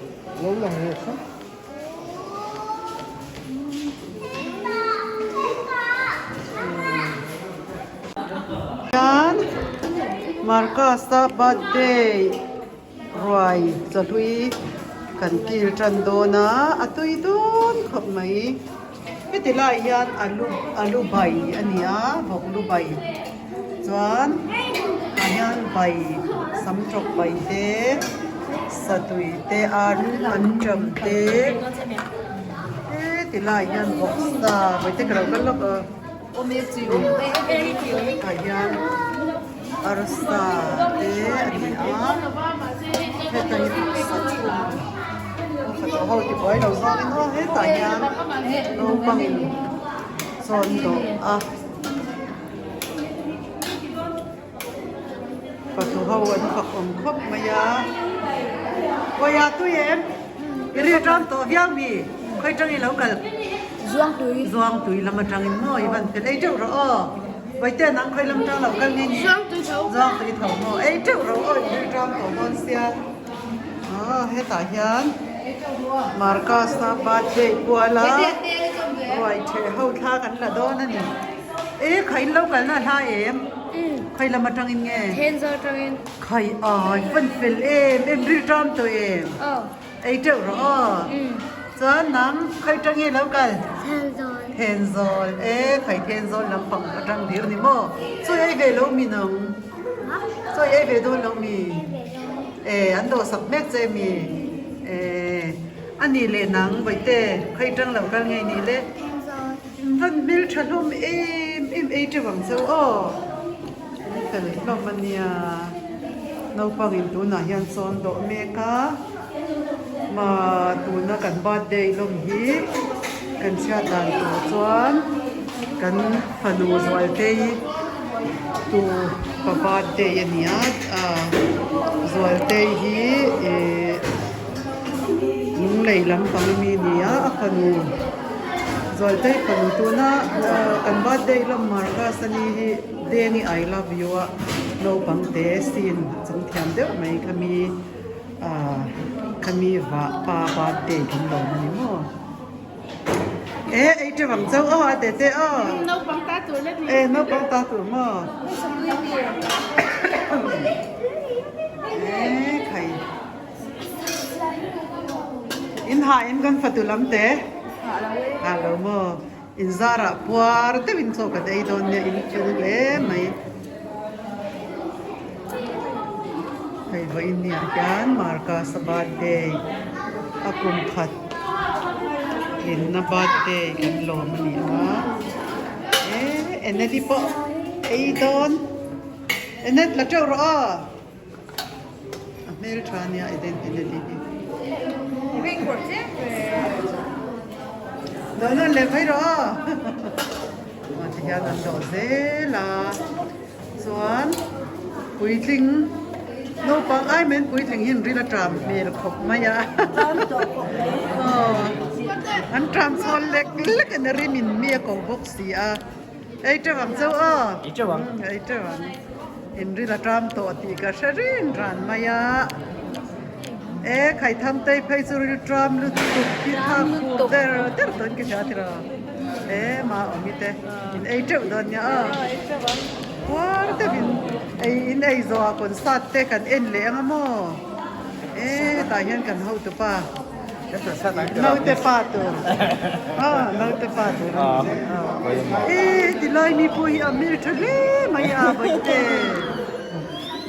Lo lang leh hram. Hian Marcus-a birthday ruai chawhlui kan kil tan dawn a, a tui dawn khawp mai. Heti lai hian alu alu bai a ni a, vawk lu bai chuan tah hian bai sam tawk bai te satui te an anṭam te heti lai hian vawk sa bai te ka lo kal lawk a tah hian arsa te a ni a heta hi vawksa chhum. Fatu ho ti buai lo zawngin aw hetah hian naupangin chawn dawh a fatu ho an fak awm khawp mai a kawia tui em i ri atang tawh viau mi khawi tang i lo kal Zuangtui Zuangtui lam atangin maw i van fel ei teuh rawh aw Vaite nang khawi lam tang lo kal nge ni Zuangtui tho Zuangtui tho maw ei teuh rawh aw i ri atang tawh dawn sia. Aw hetah hian Marcus-a birthday kuala ruai ṭheh ho thla kan la dawn a ni. E kha in lo kalna a hla em? Khawi lam aṭangin nge? Thenzawl aṭangin. Khai ai fan fel em em ril ṭam tawh em? Aw. Ei ṭeuh rawh aw. Chuan nang khawi aṭang nge lo kal? Thenzawl. Thenzawl e khai Thenzawl lampang aṭang dir ni maw? Chaw ei ve lo mi nang? Chaw ei ve dawn lo mi? E, an dawhsak mek che mi? E, a nih leh nang Bawihte, khawi tang lo kal ngei nih le? Van hmel tha hlawm em em ei teuh ang cheu aw. An fel hlawm a nia. Naupang in tunah hian sawn dawh mek a. Ma tuna kan birthday lawm hi kan chhiat dan tur chuan kan fanu Zualtei tu pa birthday a ni a ah Zualtei hi ihh lunglei lampang ami a ni a a fanu Zualtei fanu tuna kan birthday lawm Marcus a ni hi Dengi I love you a naupang te scene a chang thiam deuh mai kha mi. Ahh khami vah pa birthday kan lo awm a ni maw? E ei teuh ang chauh aw a tete aw. Naupang ta tur lek ni. E naupang ta tur maw? E khai. In ha in kan fatu lam te? Ha lo maw? In zarah puar deuhin chaw kan ei dawn nia in fel hle mai. Hei vawiin niah hian Marcus-a birthday a kum khat inna birthday kan lawm a ni a. E Eneti pawh ei dawn Enet la teuh rawh aw. A hmel tha nia Eden Eneti hi. Dawn nawn leh mai rawh aw. Aw ti hian an dawh zel a chuan puitling naupang ai men puitling hi an ril a tram hmel khawp mai a aw an tram chhawn lek lek in a rim in mi a ko bawk si a ei teuh ang chauh aw Ei teuh ang. Ei teuh ang in ril a tram tawh tih ka hre rin ran mai a e khaitham tei phei chu ril tram lutuk hi thak khur der der dawn ka hria tiraw. E ma awmi te in ei teuh dawn nia aw. Puar deuhin ei in ei zawh ah concert te kan en leh ang a maw. E hetah hian kan hotu pa naute pa tur aw naute pa tur a ni leh aw. E heti lai mi pawh hi a hmel tha hle mai a bawihte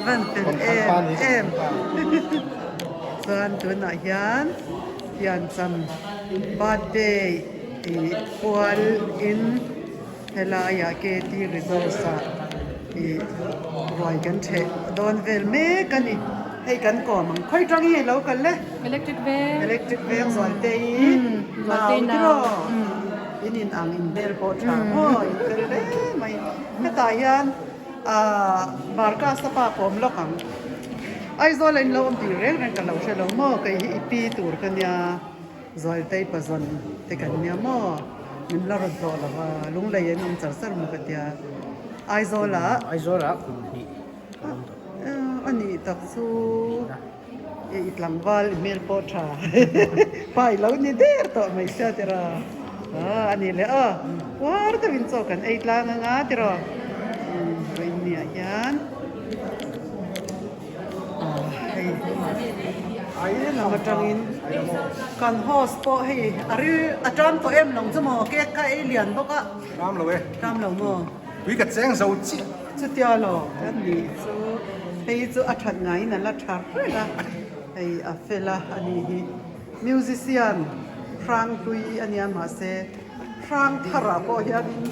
van fel em em. Chuan tunah hian piancham birthday Ih kual in helaiah KT Resorts ah ih ruai kan theh dawn vel mek a ni. Hei kan kawm ang khawi tang hi lo kal le. Electric veng. Electric veng Zualtei nau tiraw in in ang in hmel pawh tha maw in fel hle mai. Hetah hian ah Marcus a pa kawm lawk ang. Aizawl a in lo awm tih reng reng ka lo hre lo maw kei hi i pi tur ka nia. Zualtei pazawn te kan nia maw? Min la rawn tlawh lo va, Lunglei an awm char char maw ka tia. Aizawlah. Aizawlah kum hnih ka awm tawh. A nih tak chu. I tlangval i hmel pawh tha pa i lo ni der tawh mai sia tiraw aw a nih leh aw uar deuhin chaw kan ei tlang anga tiraw umm vawiinniah hian aw hei he lam atangin kan host pawh hei a ril a tan tawh em lo chu maw cake kha ei lian bawk a Ram lo e. Ram lo maw? Tui ka cheng zo chiah. Chutia lo kan nih chu hei chu a that ngaiin a la tha reng a, hei a fel a a ni hi. Musician hrang hlui a nia mahse hrang tharah pawh hianin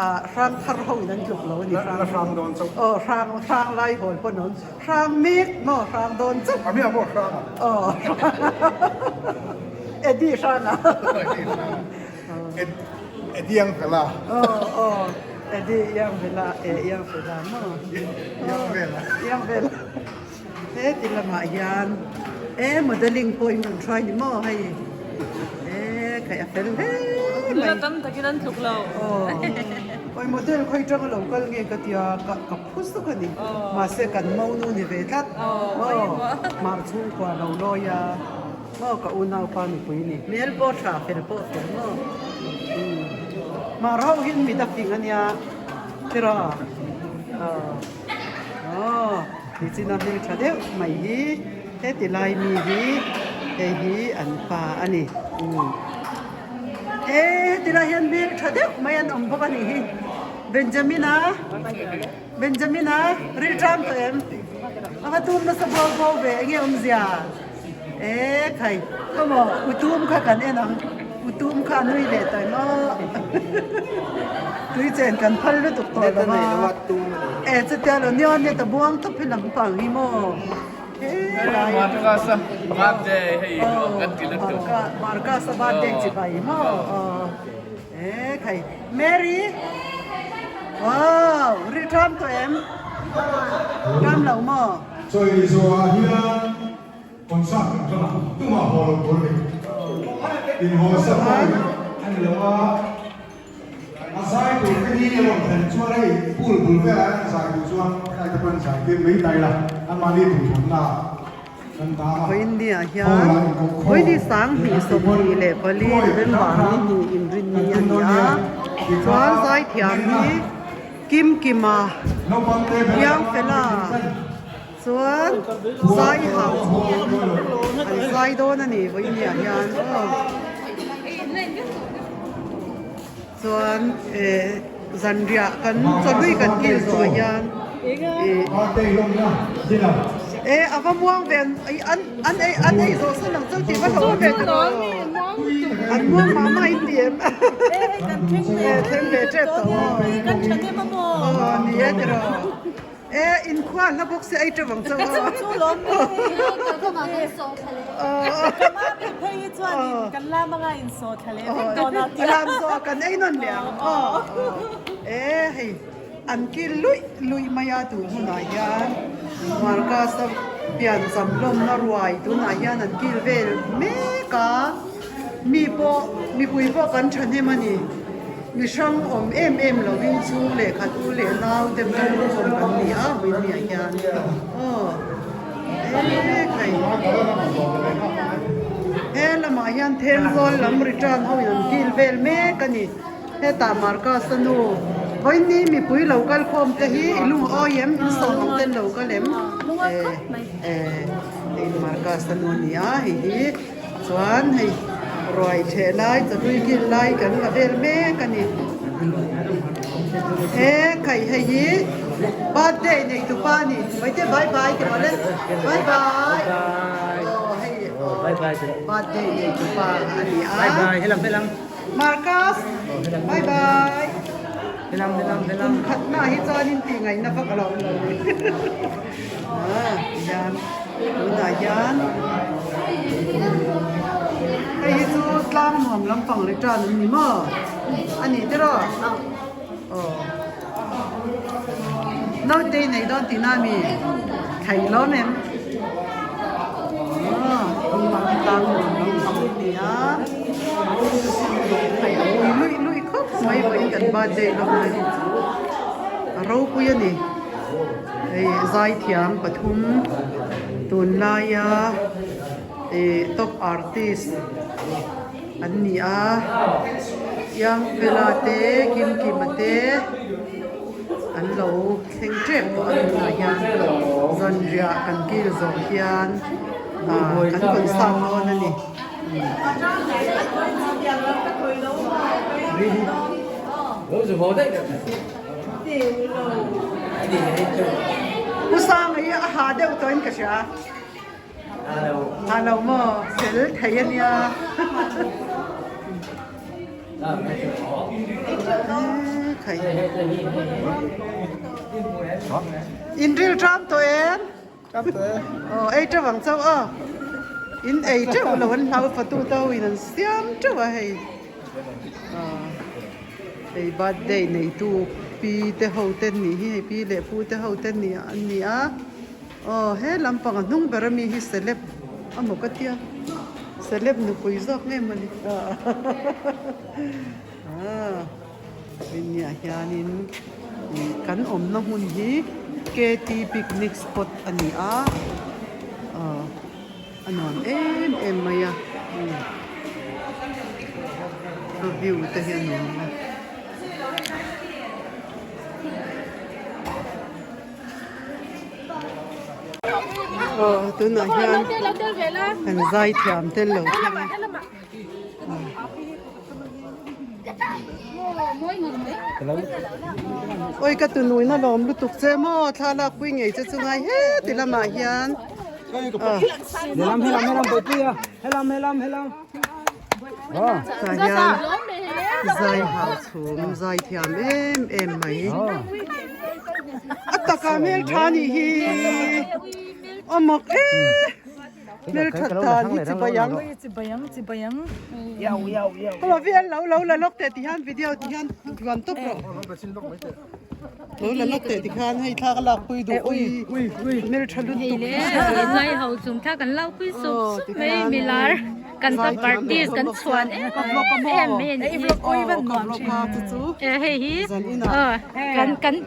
ah hrang thar ho in an tluk lo a ni. La hrang dawn chauh. Aw hrang hrang lai hawl pawn a awm hrang mek maw hrang dawn chauh. A hmiah pawh hrang a. Aw Eddie hrang a. Eddie ang fela. Aw aw Eddie iang fela e iang fela maw. Iang vela. Iang vela. He ti lamah hian e modeling pawh in rawn hruai ni maw hei e khaih a fel hle mai. Nula tam takin an tluk lo. Aw awi model khawi tanga lo kal nge ka tia ka ka phu suk a ni. Mahse kan monu ni ve tlat. Aw mar chhungkua lo lawi a. Maw ka unaupa nupui ni. Hmel pawh tha fel pawh fel maw. Umm Mar ho hi mit a fing ania tiraw aw aw nichina hmel tha deuh mai hi heti lai mi hi hei hi an pa a ni umm he heti lai hian hmel tha deuh mai an awm bawk a nih hi Benjamina Benjamina rilṭam tawh em a va tum nasa buau buau ve enge awmzia. E khai khawmaw utum kha kan en ang utum kha a nui leh tawh maw tui chen kan phal lutuk tawh lo va e chutia lo nia nia ta buang tawp hi lampang hi maw helai Marcus a birthday chibai maw e khai Mary wow rilṭam tawh em ṭam lo maw. Chawi zawhah hian concert kan hlan a, tumah haw lo tur a ni. Inhaw sa pawh a ni lo a, a zai tur te hi a rawn thlen chuan hei pool bul velah hian a zai duh chuan helai te pawh an zai tir mai ta ila, anmahni duhthlanna ah kan dah a. Vawiinniah hian Vawiini 2024 November ni hnih inrinni a ni a, chuan zaithiam hi Kimkima Piangfela chuan zai hau an zai dawn a ni vawiinniah hian aw chuan eh zanriah kan chawhlui kan kil zawh hian ih eh a va muang ve an an ei an ei zawh sawn ang chu tih va hlauh ve ta rawh an muang mah mah in ti em eh thleng ve tep tawh maw aw ni e tiraw e inkhua hla bawk si ei teuh ang chu aw lam zawh kan ei nawn leh ang aw e hei. An kil luih luih mai a tun hunah hian Marcus-a piancham hlawmna ruai tunah hian an kil vel mek a, mi pawh mipui pawh kan thahnem a ni. Mi hrang awm em em lovin chhung leh khat u leh nau te hmel awm kan ni a vawiinniah hian aw e khai he lamah hian Thenzawl lam return ho in an kil vel mek a ni. Hetah Marcus-a nu, Vawiinni mipui lo kal khawm te hi i lung awi em? In sawm ang ten lo kal em? Eh, hei Marcus-a nu a ni a, hei hi chuan hei ruai theh lai, chawhlui kil lai kan la vel mek a ni. Eh, khaih hei hi birthday nei tupa a ni. Vaite bye bye ti rawh le. Bye bye. Aw hei birthday nei tupa a ni a. Bye bye, helam helam. Marcus, bye bye. Kum khat na hi chuanin tih ngaihna vak a lo awm lo ni. Ah, hian tunah hian hei hi chu tlang nuam lampang return an ni maw? A nih tiraw? Aw. Naute i nei dawn tihna ami? Thei lawm em? Aw, tlang nuam lampang an ni a. Hei a pui luih luih khawp mai vawiin kan birthday lawm mai a ropui a ni. Hei zaithiam pathum. Tunlaia ih top artist an ni a Young fella te Kim Kima te an lo thleng tep tawh a tunah hian zanriah kan kil zawh hian ah kan concert dawn a ni. Pu Sanga hi a ha deuh tawhin ka hria. Ha lo maw? Fel thei a nia. In ril ṭam tawh em? Aw ei teuh ang chauh aw. In ei teuh lo an hlau fatu to in an siam teuh a hei. Hei birthday neitu pi te ho te nih hi hei pi leh pu te ho te nih an ni a. Aw he lampang a hnung ber ami hi celeb amaw ka tia. Celeb nupui zawk nge mawni. Rinniah hianin ih kan awmna hmun hi KT picnic spot a ni a aw a nuam em em mai a a view te hi a nuam a. Aw tunah hian kan zai thiam te an lo thleng a. Oi ka tunuina lawm lutuk che maw thla lak pui ngei che chu ngai heti lamah hian Helam helam helam bawihpuia helam helam helam tah hian zai hau chhum zai thiam em em mai a takah hmeltha nih hi a mak e. Hmel that dan hi chibai ang. Chibai ang chibai ang. Homa vel lo lo la lawk teh ti hian video ti hian ruan tawp rawh. Lo la lawk teh ti khan hei thla ka lak pui duh ui hmel tha lutuk. Zai ho chung thla kan lak pui sup sup mai milar kan top artist kan chhuan em em mai a nih hi. Hei hi kan kan.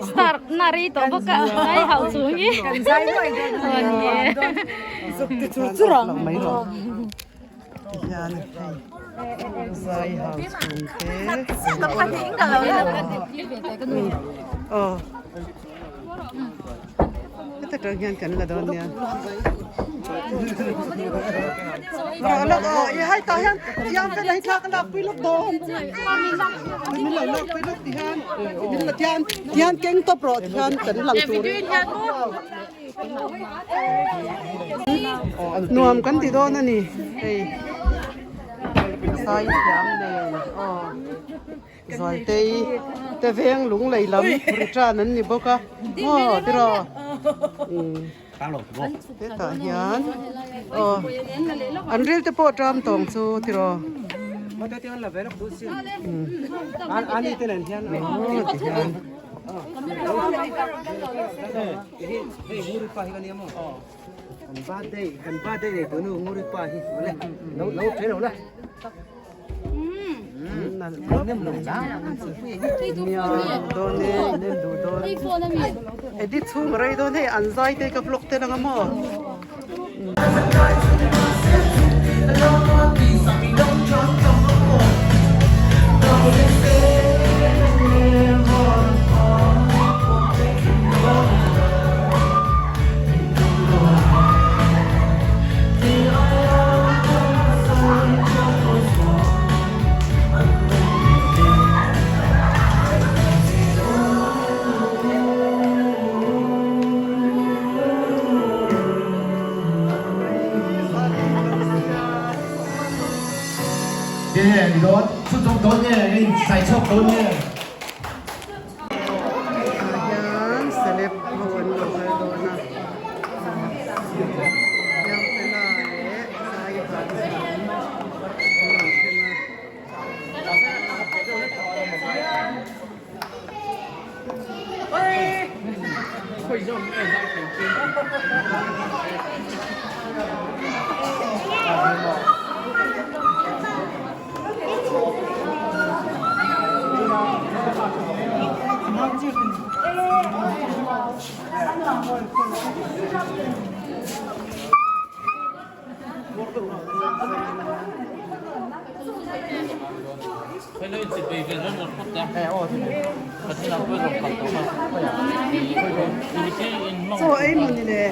Star na rei tawh bawk a zai hauh chung hi kan zai nuai dawn a ni e zuk ti chur chur ang mai rawh tihian hei zai hauh chung te aw heta tang hian kan la dawn nia Rawh lawk aw i hai tah hian tiang vel ah hi thla ka lak pui lawk dawn min lo lak pui lawk ti hian min la tian tian keng tawp rawh ti hian kan lang tur nuam kan ti dawn a ni hei sai thiam nen aw Zualtei te veng lung lei lam return an ni bawk a maw tiraw hetah hian aw an ril te pawh ṭam tawng chu tiraw aw tihian. Edit chhung rei dawn hei an zai te ka vlog te lang a maw. Ah hian celeb ho an lo kal dawn a Youngfella leh Sai Vanchhawng an lo thleng a. Chaw ei maw ni le?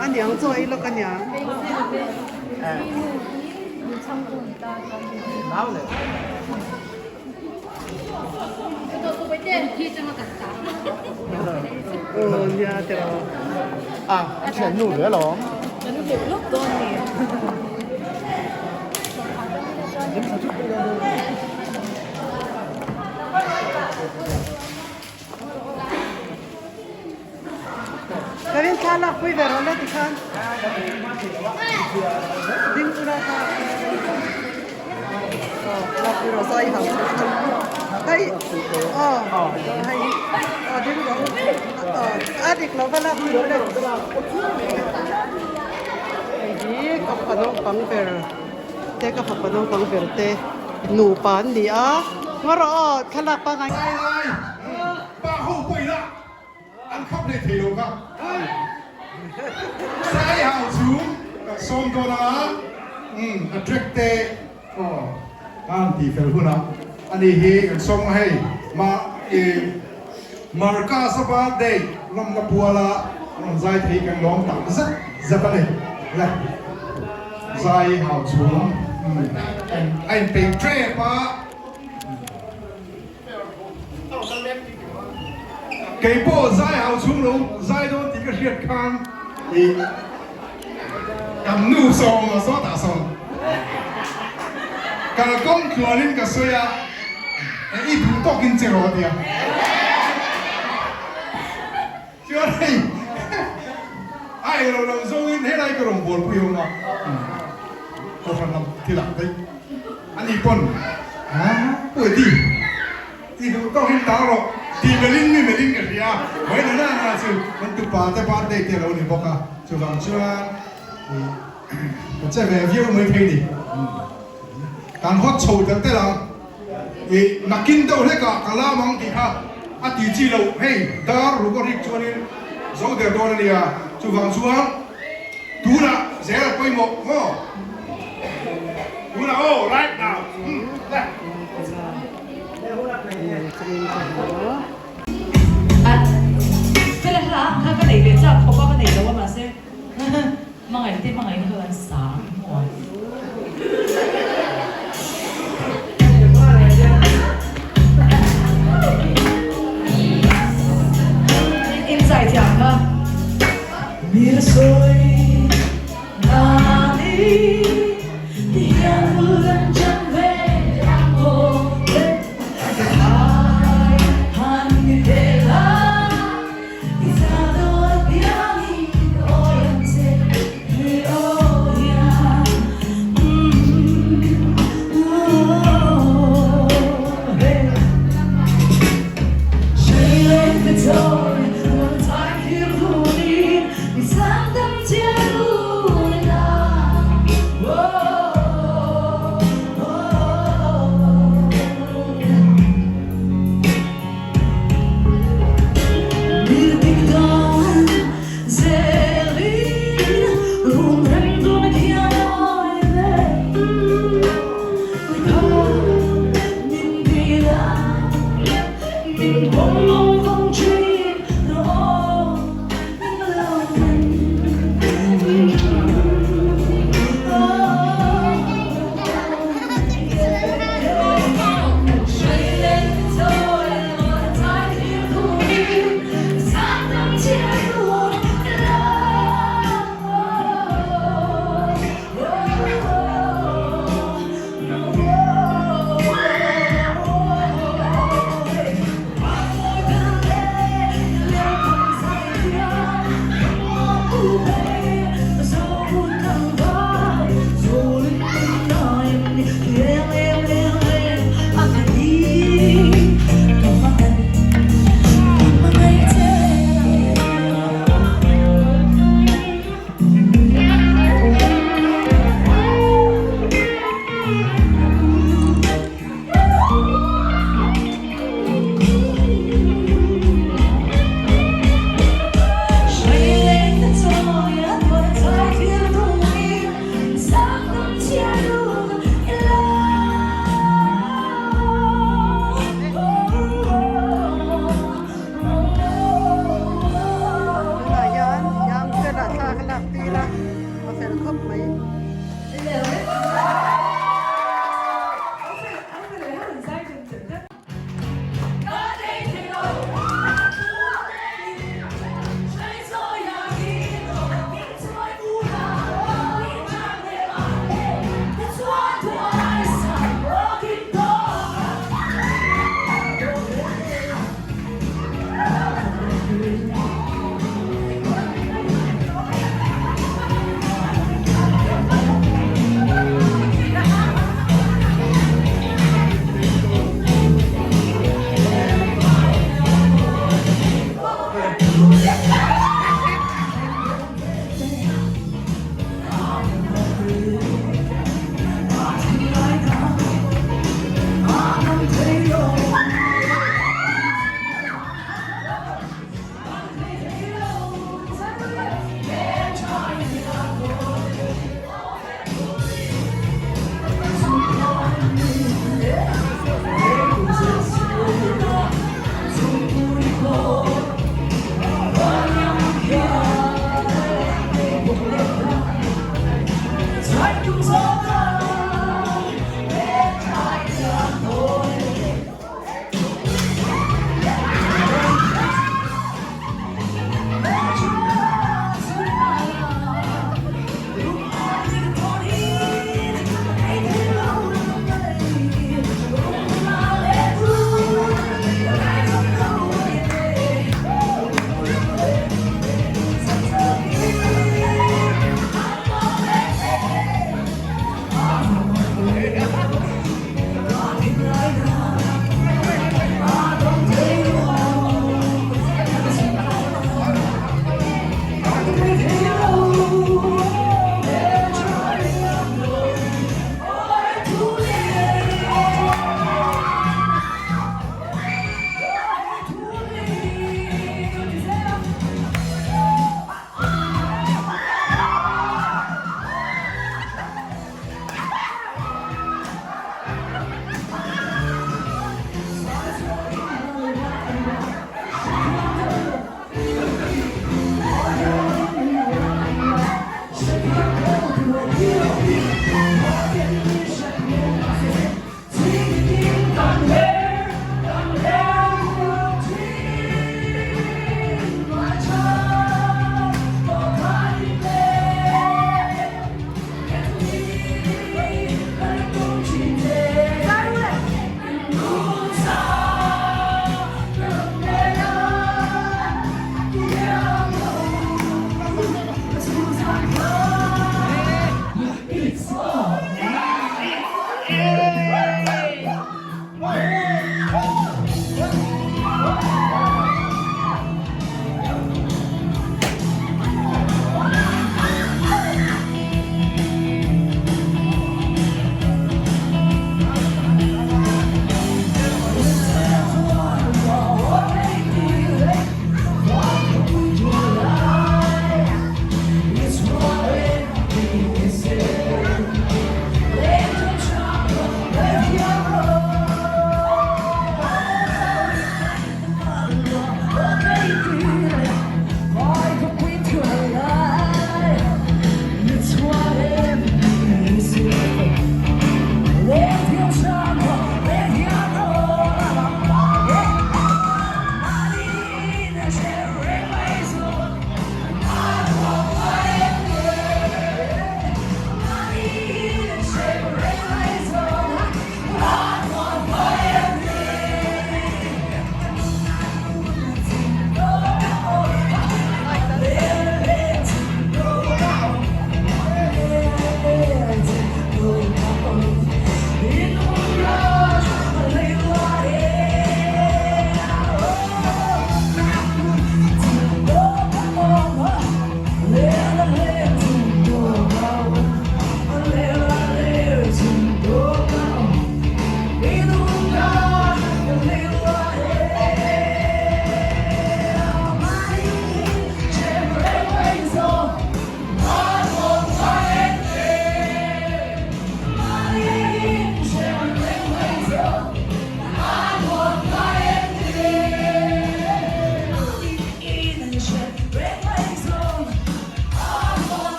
A niang chaw ei lawk a niang. Aw nia tiraw. A a thian nu ve alawm. Ka rin thla lak pui ve rawh le tikhan. Ding ula kha. Aw lak pui rawh zai hau che khan. Hei aw hei aw ding rawh aw a dik lo va lak pui rawh le. Hei hi ka fapa naupang ber te ka fapa naupang ber te nupa an ni a. Ngaw rawh aw thlalak pangngai. Pa ho pawh ila an khap leh thei lo kha. Sai hau chu kan sawm dawn a, umm a track te aw an tih fel hunah ani hi kan sawm a hei ma i Marcus a birthday lawmna puala rawn zai thei kan lawm tak zet zet a ni le zai hau chhung umm a inpeih tep a. Kei pawh zai hau chhung lo zai dawn tih ka hriat khan i kan nu sawm a sawtah sawm kalkawng tluanin ka sawi a, i duh tawkin che rawh a tia. Chuan hei a ei lo lam zawngin helai ka rawn bualpui awm a, kohhran lam thil ah daih a ni pawn a pu e ti ti duh tawkin ta rawh ti melhin mi melhin ka hria a, vawiin a nana chu kan tupa te birthday te a lo ni bawk a, chuvang chuan ka che ve viau mai thei ni. Kan hawt chho tel tel ang. I nakin deuh hlekah ka lam ang tih kha a ti chi loh. Hei dar ruk a rik chuanin zo der dawn a nia. Chuvang chuan tunah zel a pawimawh maw? Tunah aw, right now. Umm le. Fela hla kha ka nei ve chak khawp a, ka nei lo a mahse hmangaih te hmangaih na kha kan sa ang maw? In zai thiam kha. Mi sawi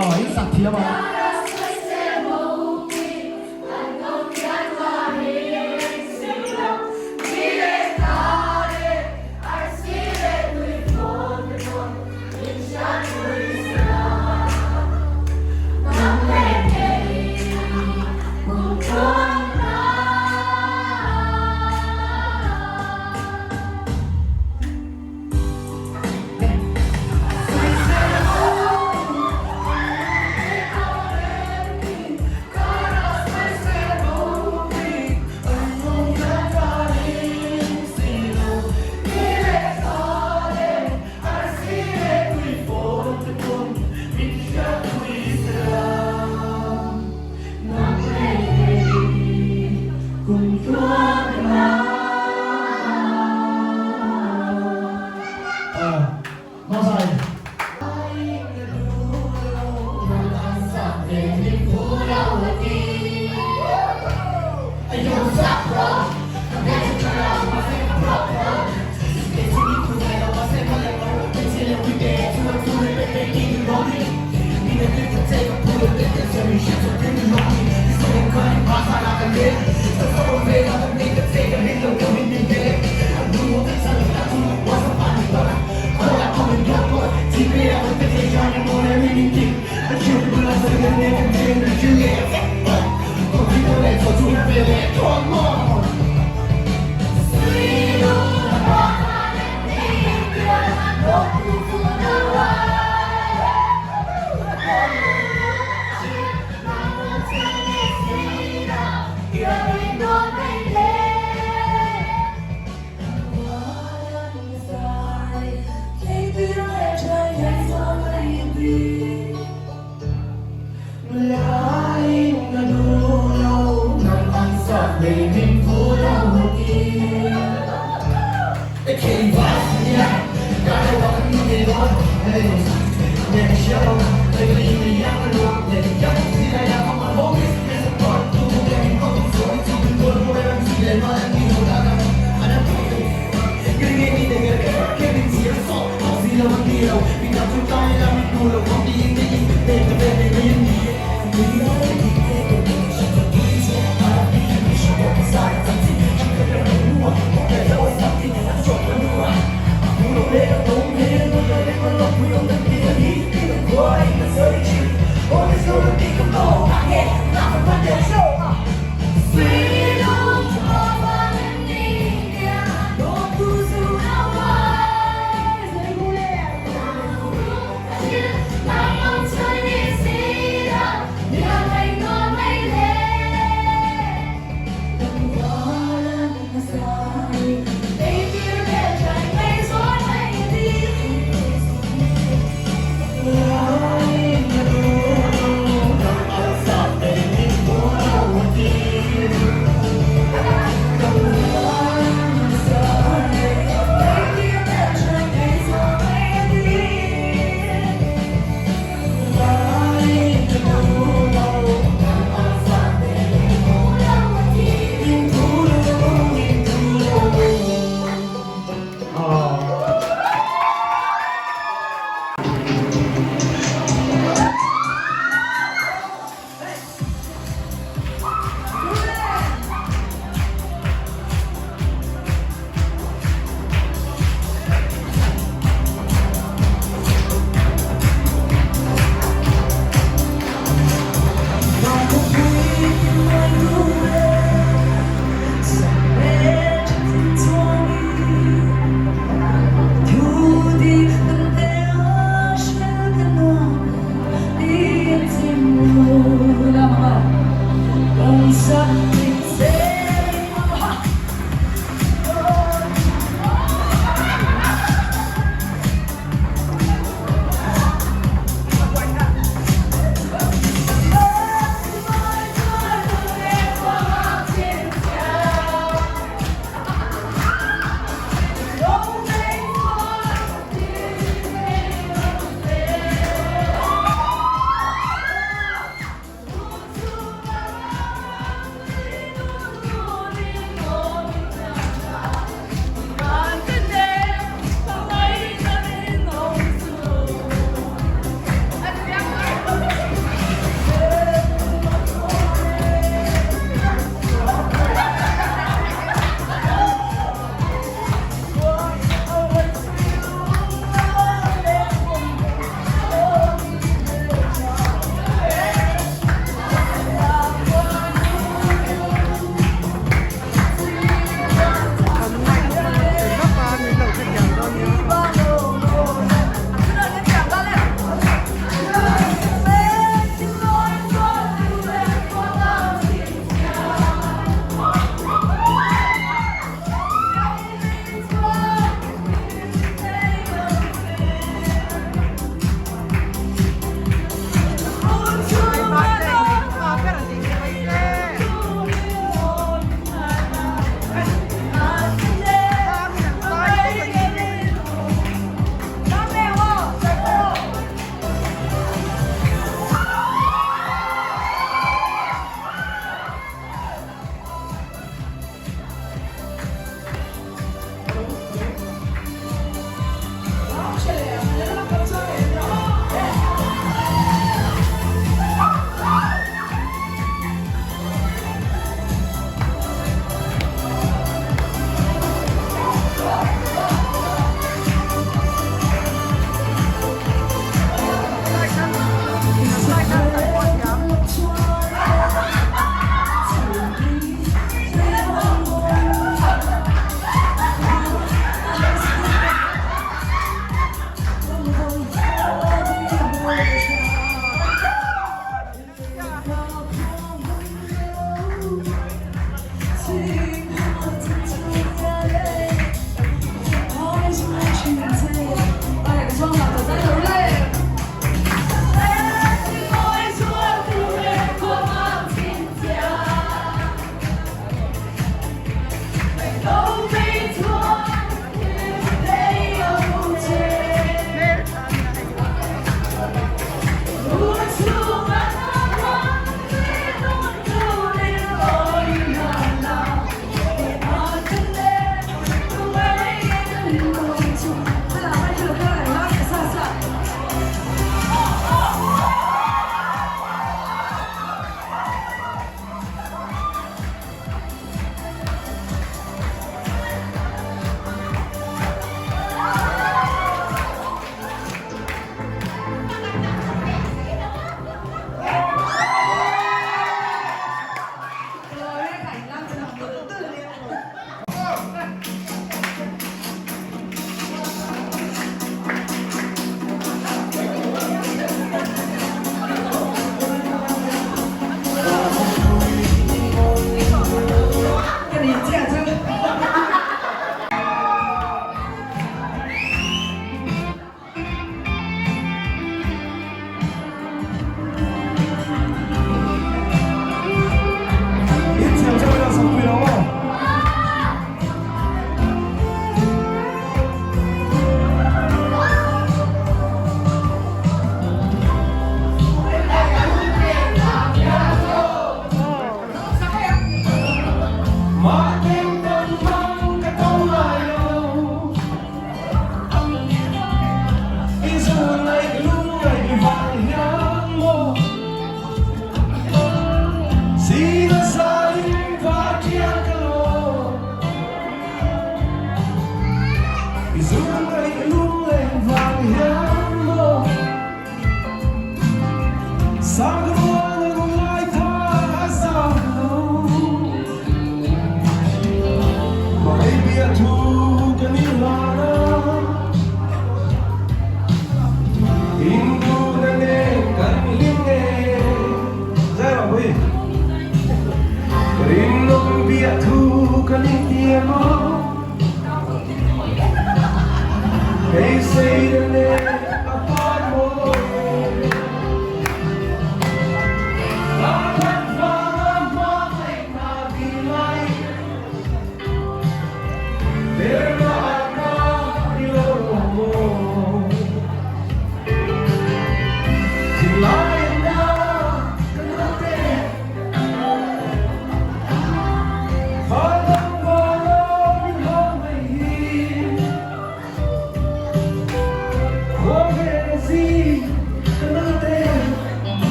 Aw, in sak thiam ang.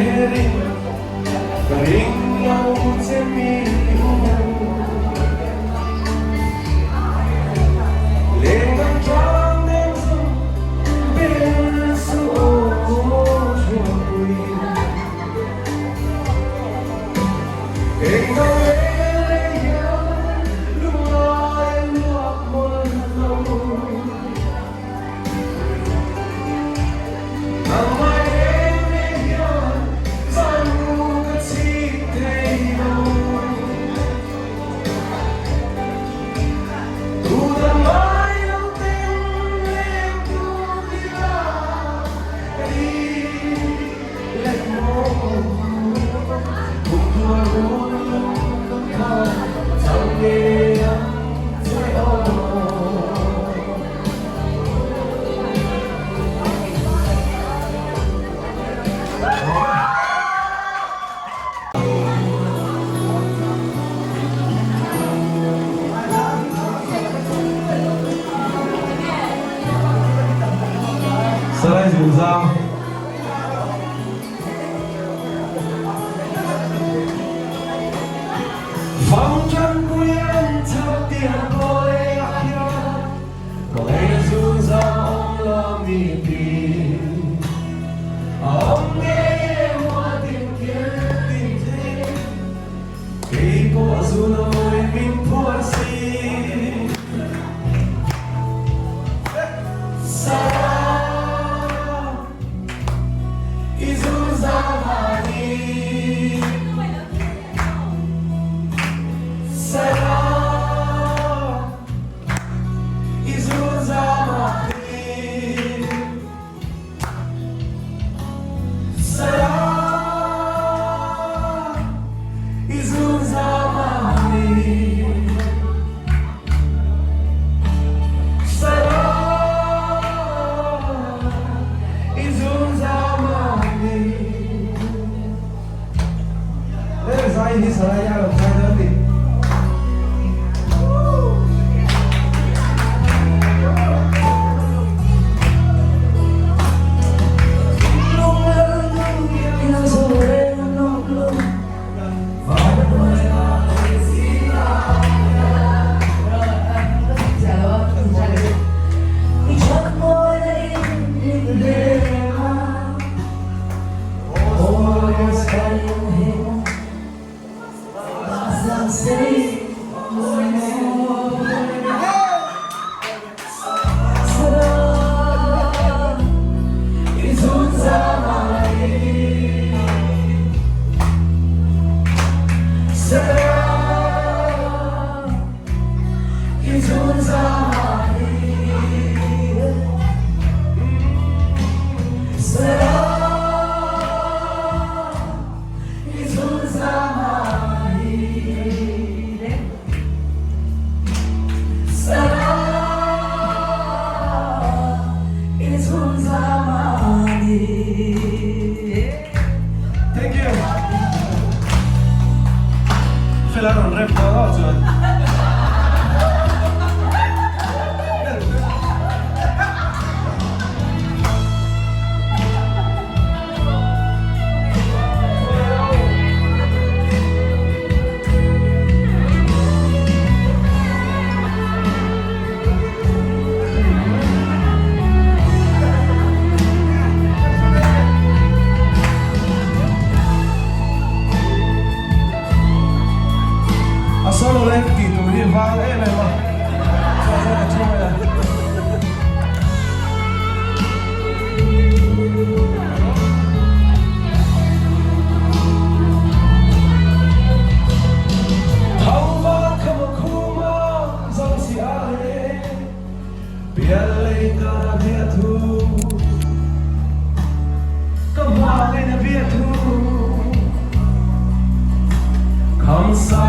herin ka ring lo che mi u Leng dang tlang nem zawng bel suh aw Chhuanpui Eng do reng reng hian lungngai a luak mawlh lo. Nangmah reng reng hian zanu ka chhip thei lo. Tu dang ngai lo teng leng tur ni la ka di let maw. Kum tuar hun lung ka kha chang nge ang che aw. Salai Zungzang. Vangṭanpui an chhak tiang kawl ah hian ka lei zungzang awm lo mi pi a awm ngei emaw a din kir tin thei kei pawh zun a mawi min phuar si. Sarah. I zungzal mahni Sarah I zungzal mahni Sarah I zungzal mahni Thank you. Fela rawn rep dawn aw chuan. A solo leng tih tur hi vang em em a, chuan chuan ka thu mai a. Thangvar kha maw khuma zang si a le, pial lei kar a bia thu, ka hma ngei na bia thu, kham sa